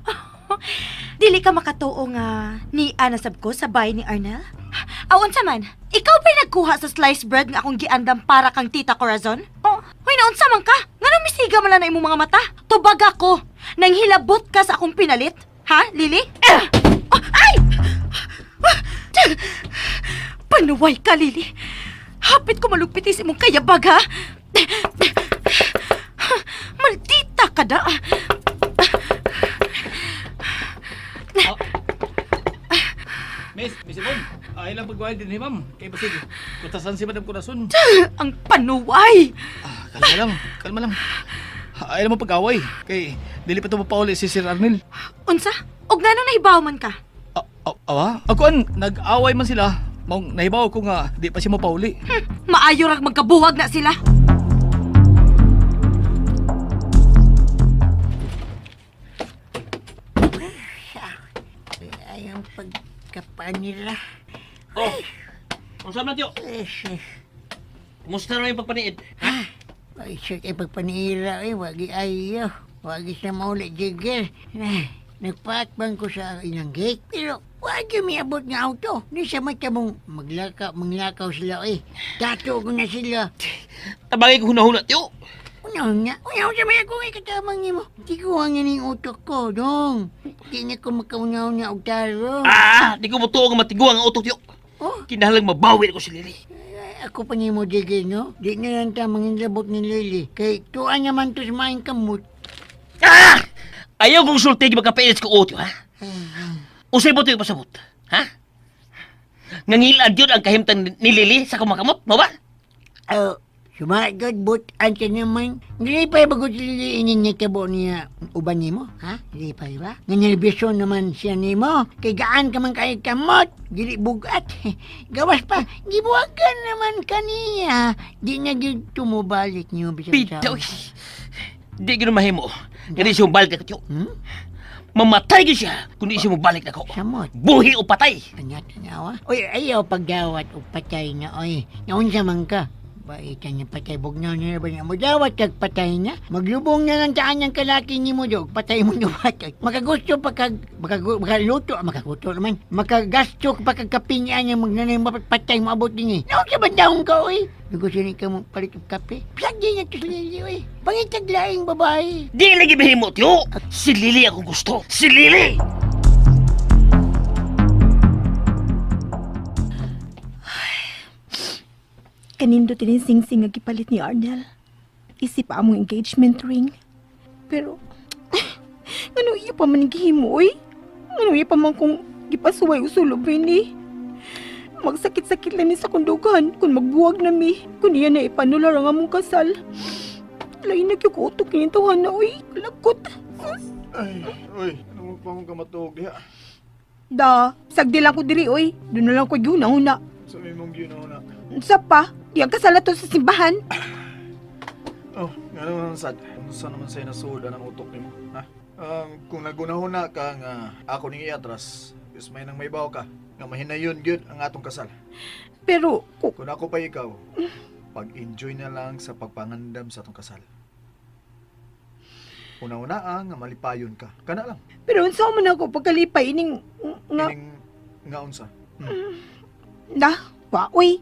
Dili ka makatuo nga ni ana sab ko sa bahay ni Arnel? Aon sa man, ikaw ba'y nagkuha sa sliced bread nga akong giandam para kang Tita Corazon? oh. Hoy, naunsa man ka? Nganong misiga man lang na imong mga mata? Tubag ako! Nang hilabot ka sa akong pinalit? Ha, Lily? Eh! Oh, ay! Ah! Panuway ka, Lily. Hapit ko malugpitis imong kayabag, ha? Maldita ka da! Miss, Miss Ibon, ay lang pagwahil din ni ma'am. Kay basig, kutasan si Madam Corazon. Ang panuway! Ah, kalma lang, kalma lang. Ay lang mo pag-away. Kay, dili pa ito mapauli si Sir Arnel. Unsa? Og nganong nahibaw man ka? Ah, ah, awa? Ako an, nag-away man sila. Maong nahibaw ko nga, di pa siya mapauli. Maayo rag magkabuwag na sila. Ay, ang pagkapanira. Oh, unsa man tiyo? Eh, sus. Kumusta naman yung pagpaniid? Ay, sus, ay pagpanira, ay, wagi ayo. Wagi sa mauli, jigger. Nagpaatbang ko sa inang gate, pero Wa gyud miabot nga auto. Ni sa mata mong maglakaw, manglakaw sila eh. Tato ko na sila. Tabangay ko hunahuna, tiyo. Una, una, sa may akong ikatamang nimo. Di ko ang ning utok ko, dong. Di na ko makauna-una og taro. Ah, di ko mutuo nga matiguang ang utok, tiyo. Oh? Kinahanglang mabawi ko si Lily. Ay, ako pa nimo digay, no? Di na lang ta manginlabot ni Lily. Kay tuan naman to sa maing kamot. Ah! Ayaw kong sulti magkapailis ko utok, ha? Usay mo ito yung pasabot, ha? Ngangilad yun ang kahimtang ni Lily sa kumakamot, mo ba? Oh, sumagod but ang naman. Lipay ba si Lily inin niya tabo niya uban nimo, ha? Lipay ba? Nga naman siya nimo. Kay gaan ka man kay kamot, dili bugat. Gawas pa, gibuwagan naman kaniya. Di na gyud tumubalik niyo bisan Bitaw. Di gyud mahimo. Nga di siya mobalik ako, tiyo. Hmm? Mamatay gyud siya kung di siya mobalik nako. Samot. Buhi o patay. Anya tanawa. Oy, ayaw pagdawat o patay na oy. Naunsa man ka. Baitan niya patay bugnaw niya ba niya. Mudawat kag patay niya. Maglubong na lang taan niyang kalaki ni mo dog. Patay mo nuwat. Makagusto pa kag makaluto, makagusto naman. Makagasto pa kag kapinyan niya magnanay patay mo abot din eh. Naunsa ba daon ka oy? Gusto ni ka mo palit og kape. Plagi niya to si Lily oy. Pangitag laing babae. Di lagi mahimo, tiyo. Si Lily akong gusto. Si Lily! Kanindo tinin sing-sing nga gipalit ni Arnel. Isip pa among engagement ring. Pero, ngano iya pa man gihimo, oy? Ngano iya pa man kung gipasuway usulob ni? Magsakit-sakit lang ni sa kundugan kung magbuwag na mi. Kung iya na ipanular ang among kasal. Lain na gyud ko utok ni na, oy. Kalakot. Sus. Ay, oy, ano mo pa akong kamatuog diha? Da, sagdi lang ko diri, oy. Doon na lang ko gihuna-huna. Sa may mong ginawa na. Unsa pa? Di ang kasal na to sa simbahan. Oh, nga naman sad. Unsa naman sa'yo nasuod ang utok nimo, ha? Kung nagunahuna ka nga ako ning iatras, is may nang maybaw ka nga mahinayon gyud ang atong kasal. Pero, Kung ako pa ikaw, pag-enjoy na lang sa pagpangandam sa atong kasal. Una-una ang nga malipayon ka. Kana lang. Pero unsa man ako pagkalipay ining nga Ining nga unsa. na wa oy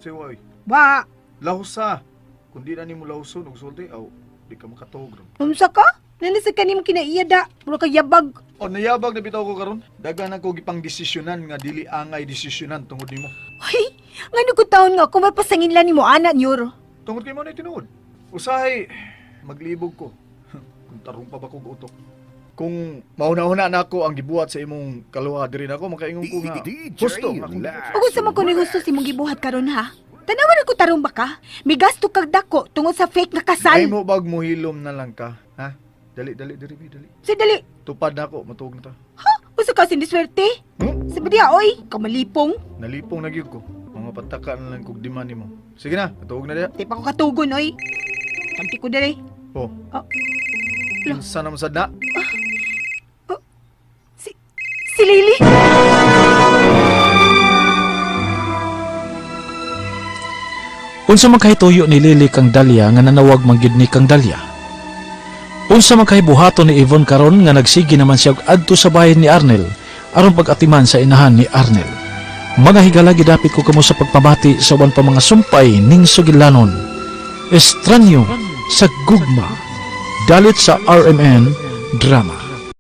Say oy, wa lahusa. Kung di na nimo lahuson og sulti aw di ka makatuog ron. unsa ka? Nana sa kanim kinaiya da mura ka yabag. O nayabag na bitaw ko karon. Dagan ako gipang desisyonan nga dili angay desisyonan tungod nimo. Ay, ngano ko taon nga ako mapasangin lang nimo ana nyor. Tungod kay mo na tinuod. Usahay maglibog ko. Kung tarong pa ba kog utok. Kung mauna-una na ako ang gibuhat sa imong kaluha diri nako makaingon ko nga husto nga akong gibuhat. Ug unsa man ko ni husto si imong gibuhat karon ha? Tanawan ko tarong ba ka? Migasto kag dako tungod sa fake nga kasal. Ay mo bag mohilom na lang ka, ha? Dali dali diri bi dali. Sa dali. Tupad na ako, matuog na ta. Ha? Unsa ka siniswerte? Hmm? Sa diha oy, kamalipong. Nalipong na gyud ko. Mga pataka na lang kog demand nimo. Sige na, matuog na diha. Di pa ko katugon oy. Kanti ko diri. Oh. Ah. Lo. Unsa naman sad na? Si Lily. Unsa man kahituyo ni Lily kang Dalia nga nanawag man gyud ni kang Dalia. Unsa man kahibuhaton ni Yvonne karon nga nagsige naman siya og adto sa bahay ni Arnel aron pag-atiman sa inahan ni Arnel. Mga higala, gidapit ko kamo sa pagpamati sa uban pa mga sumpay ning sugilanon. Estranyo sa Gugma. Dalit sa RMN Drama.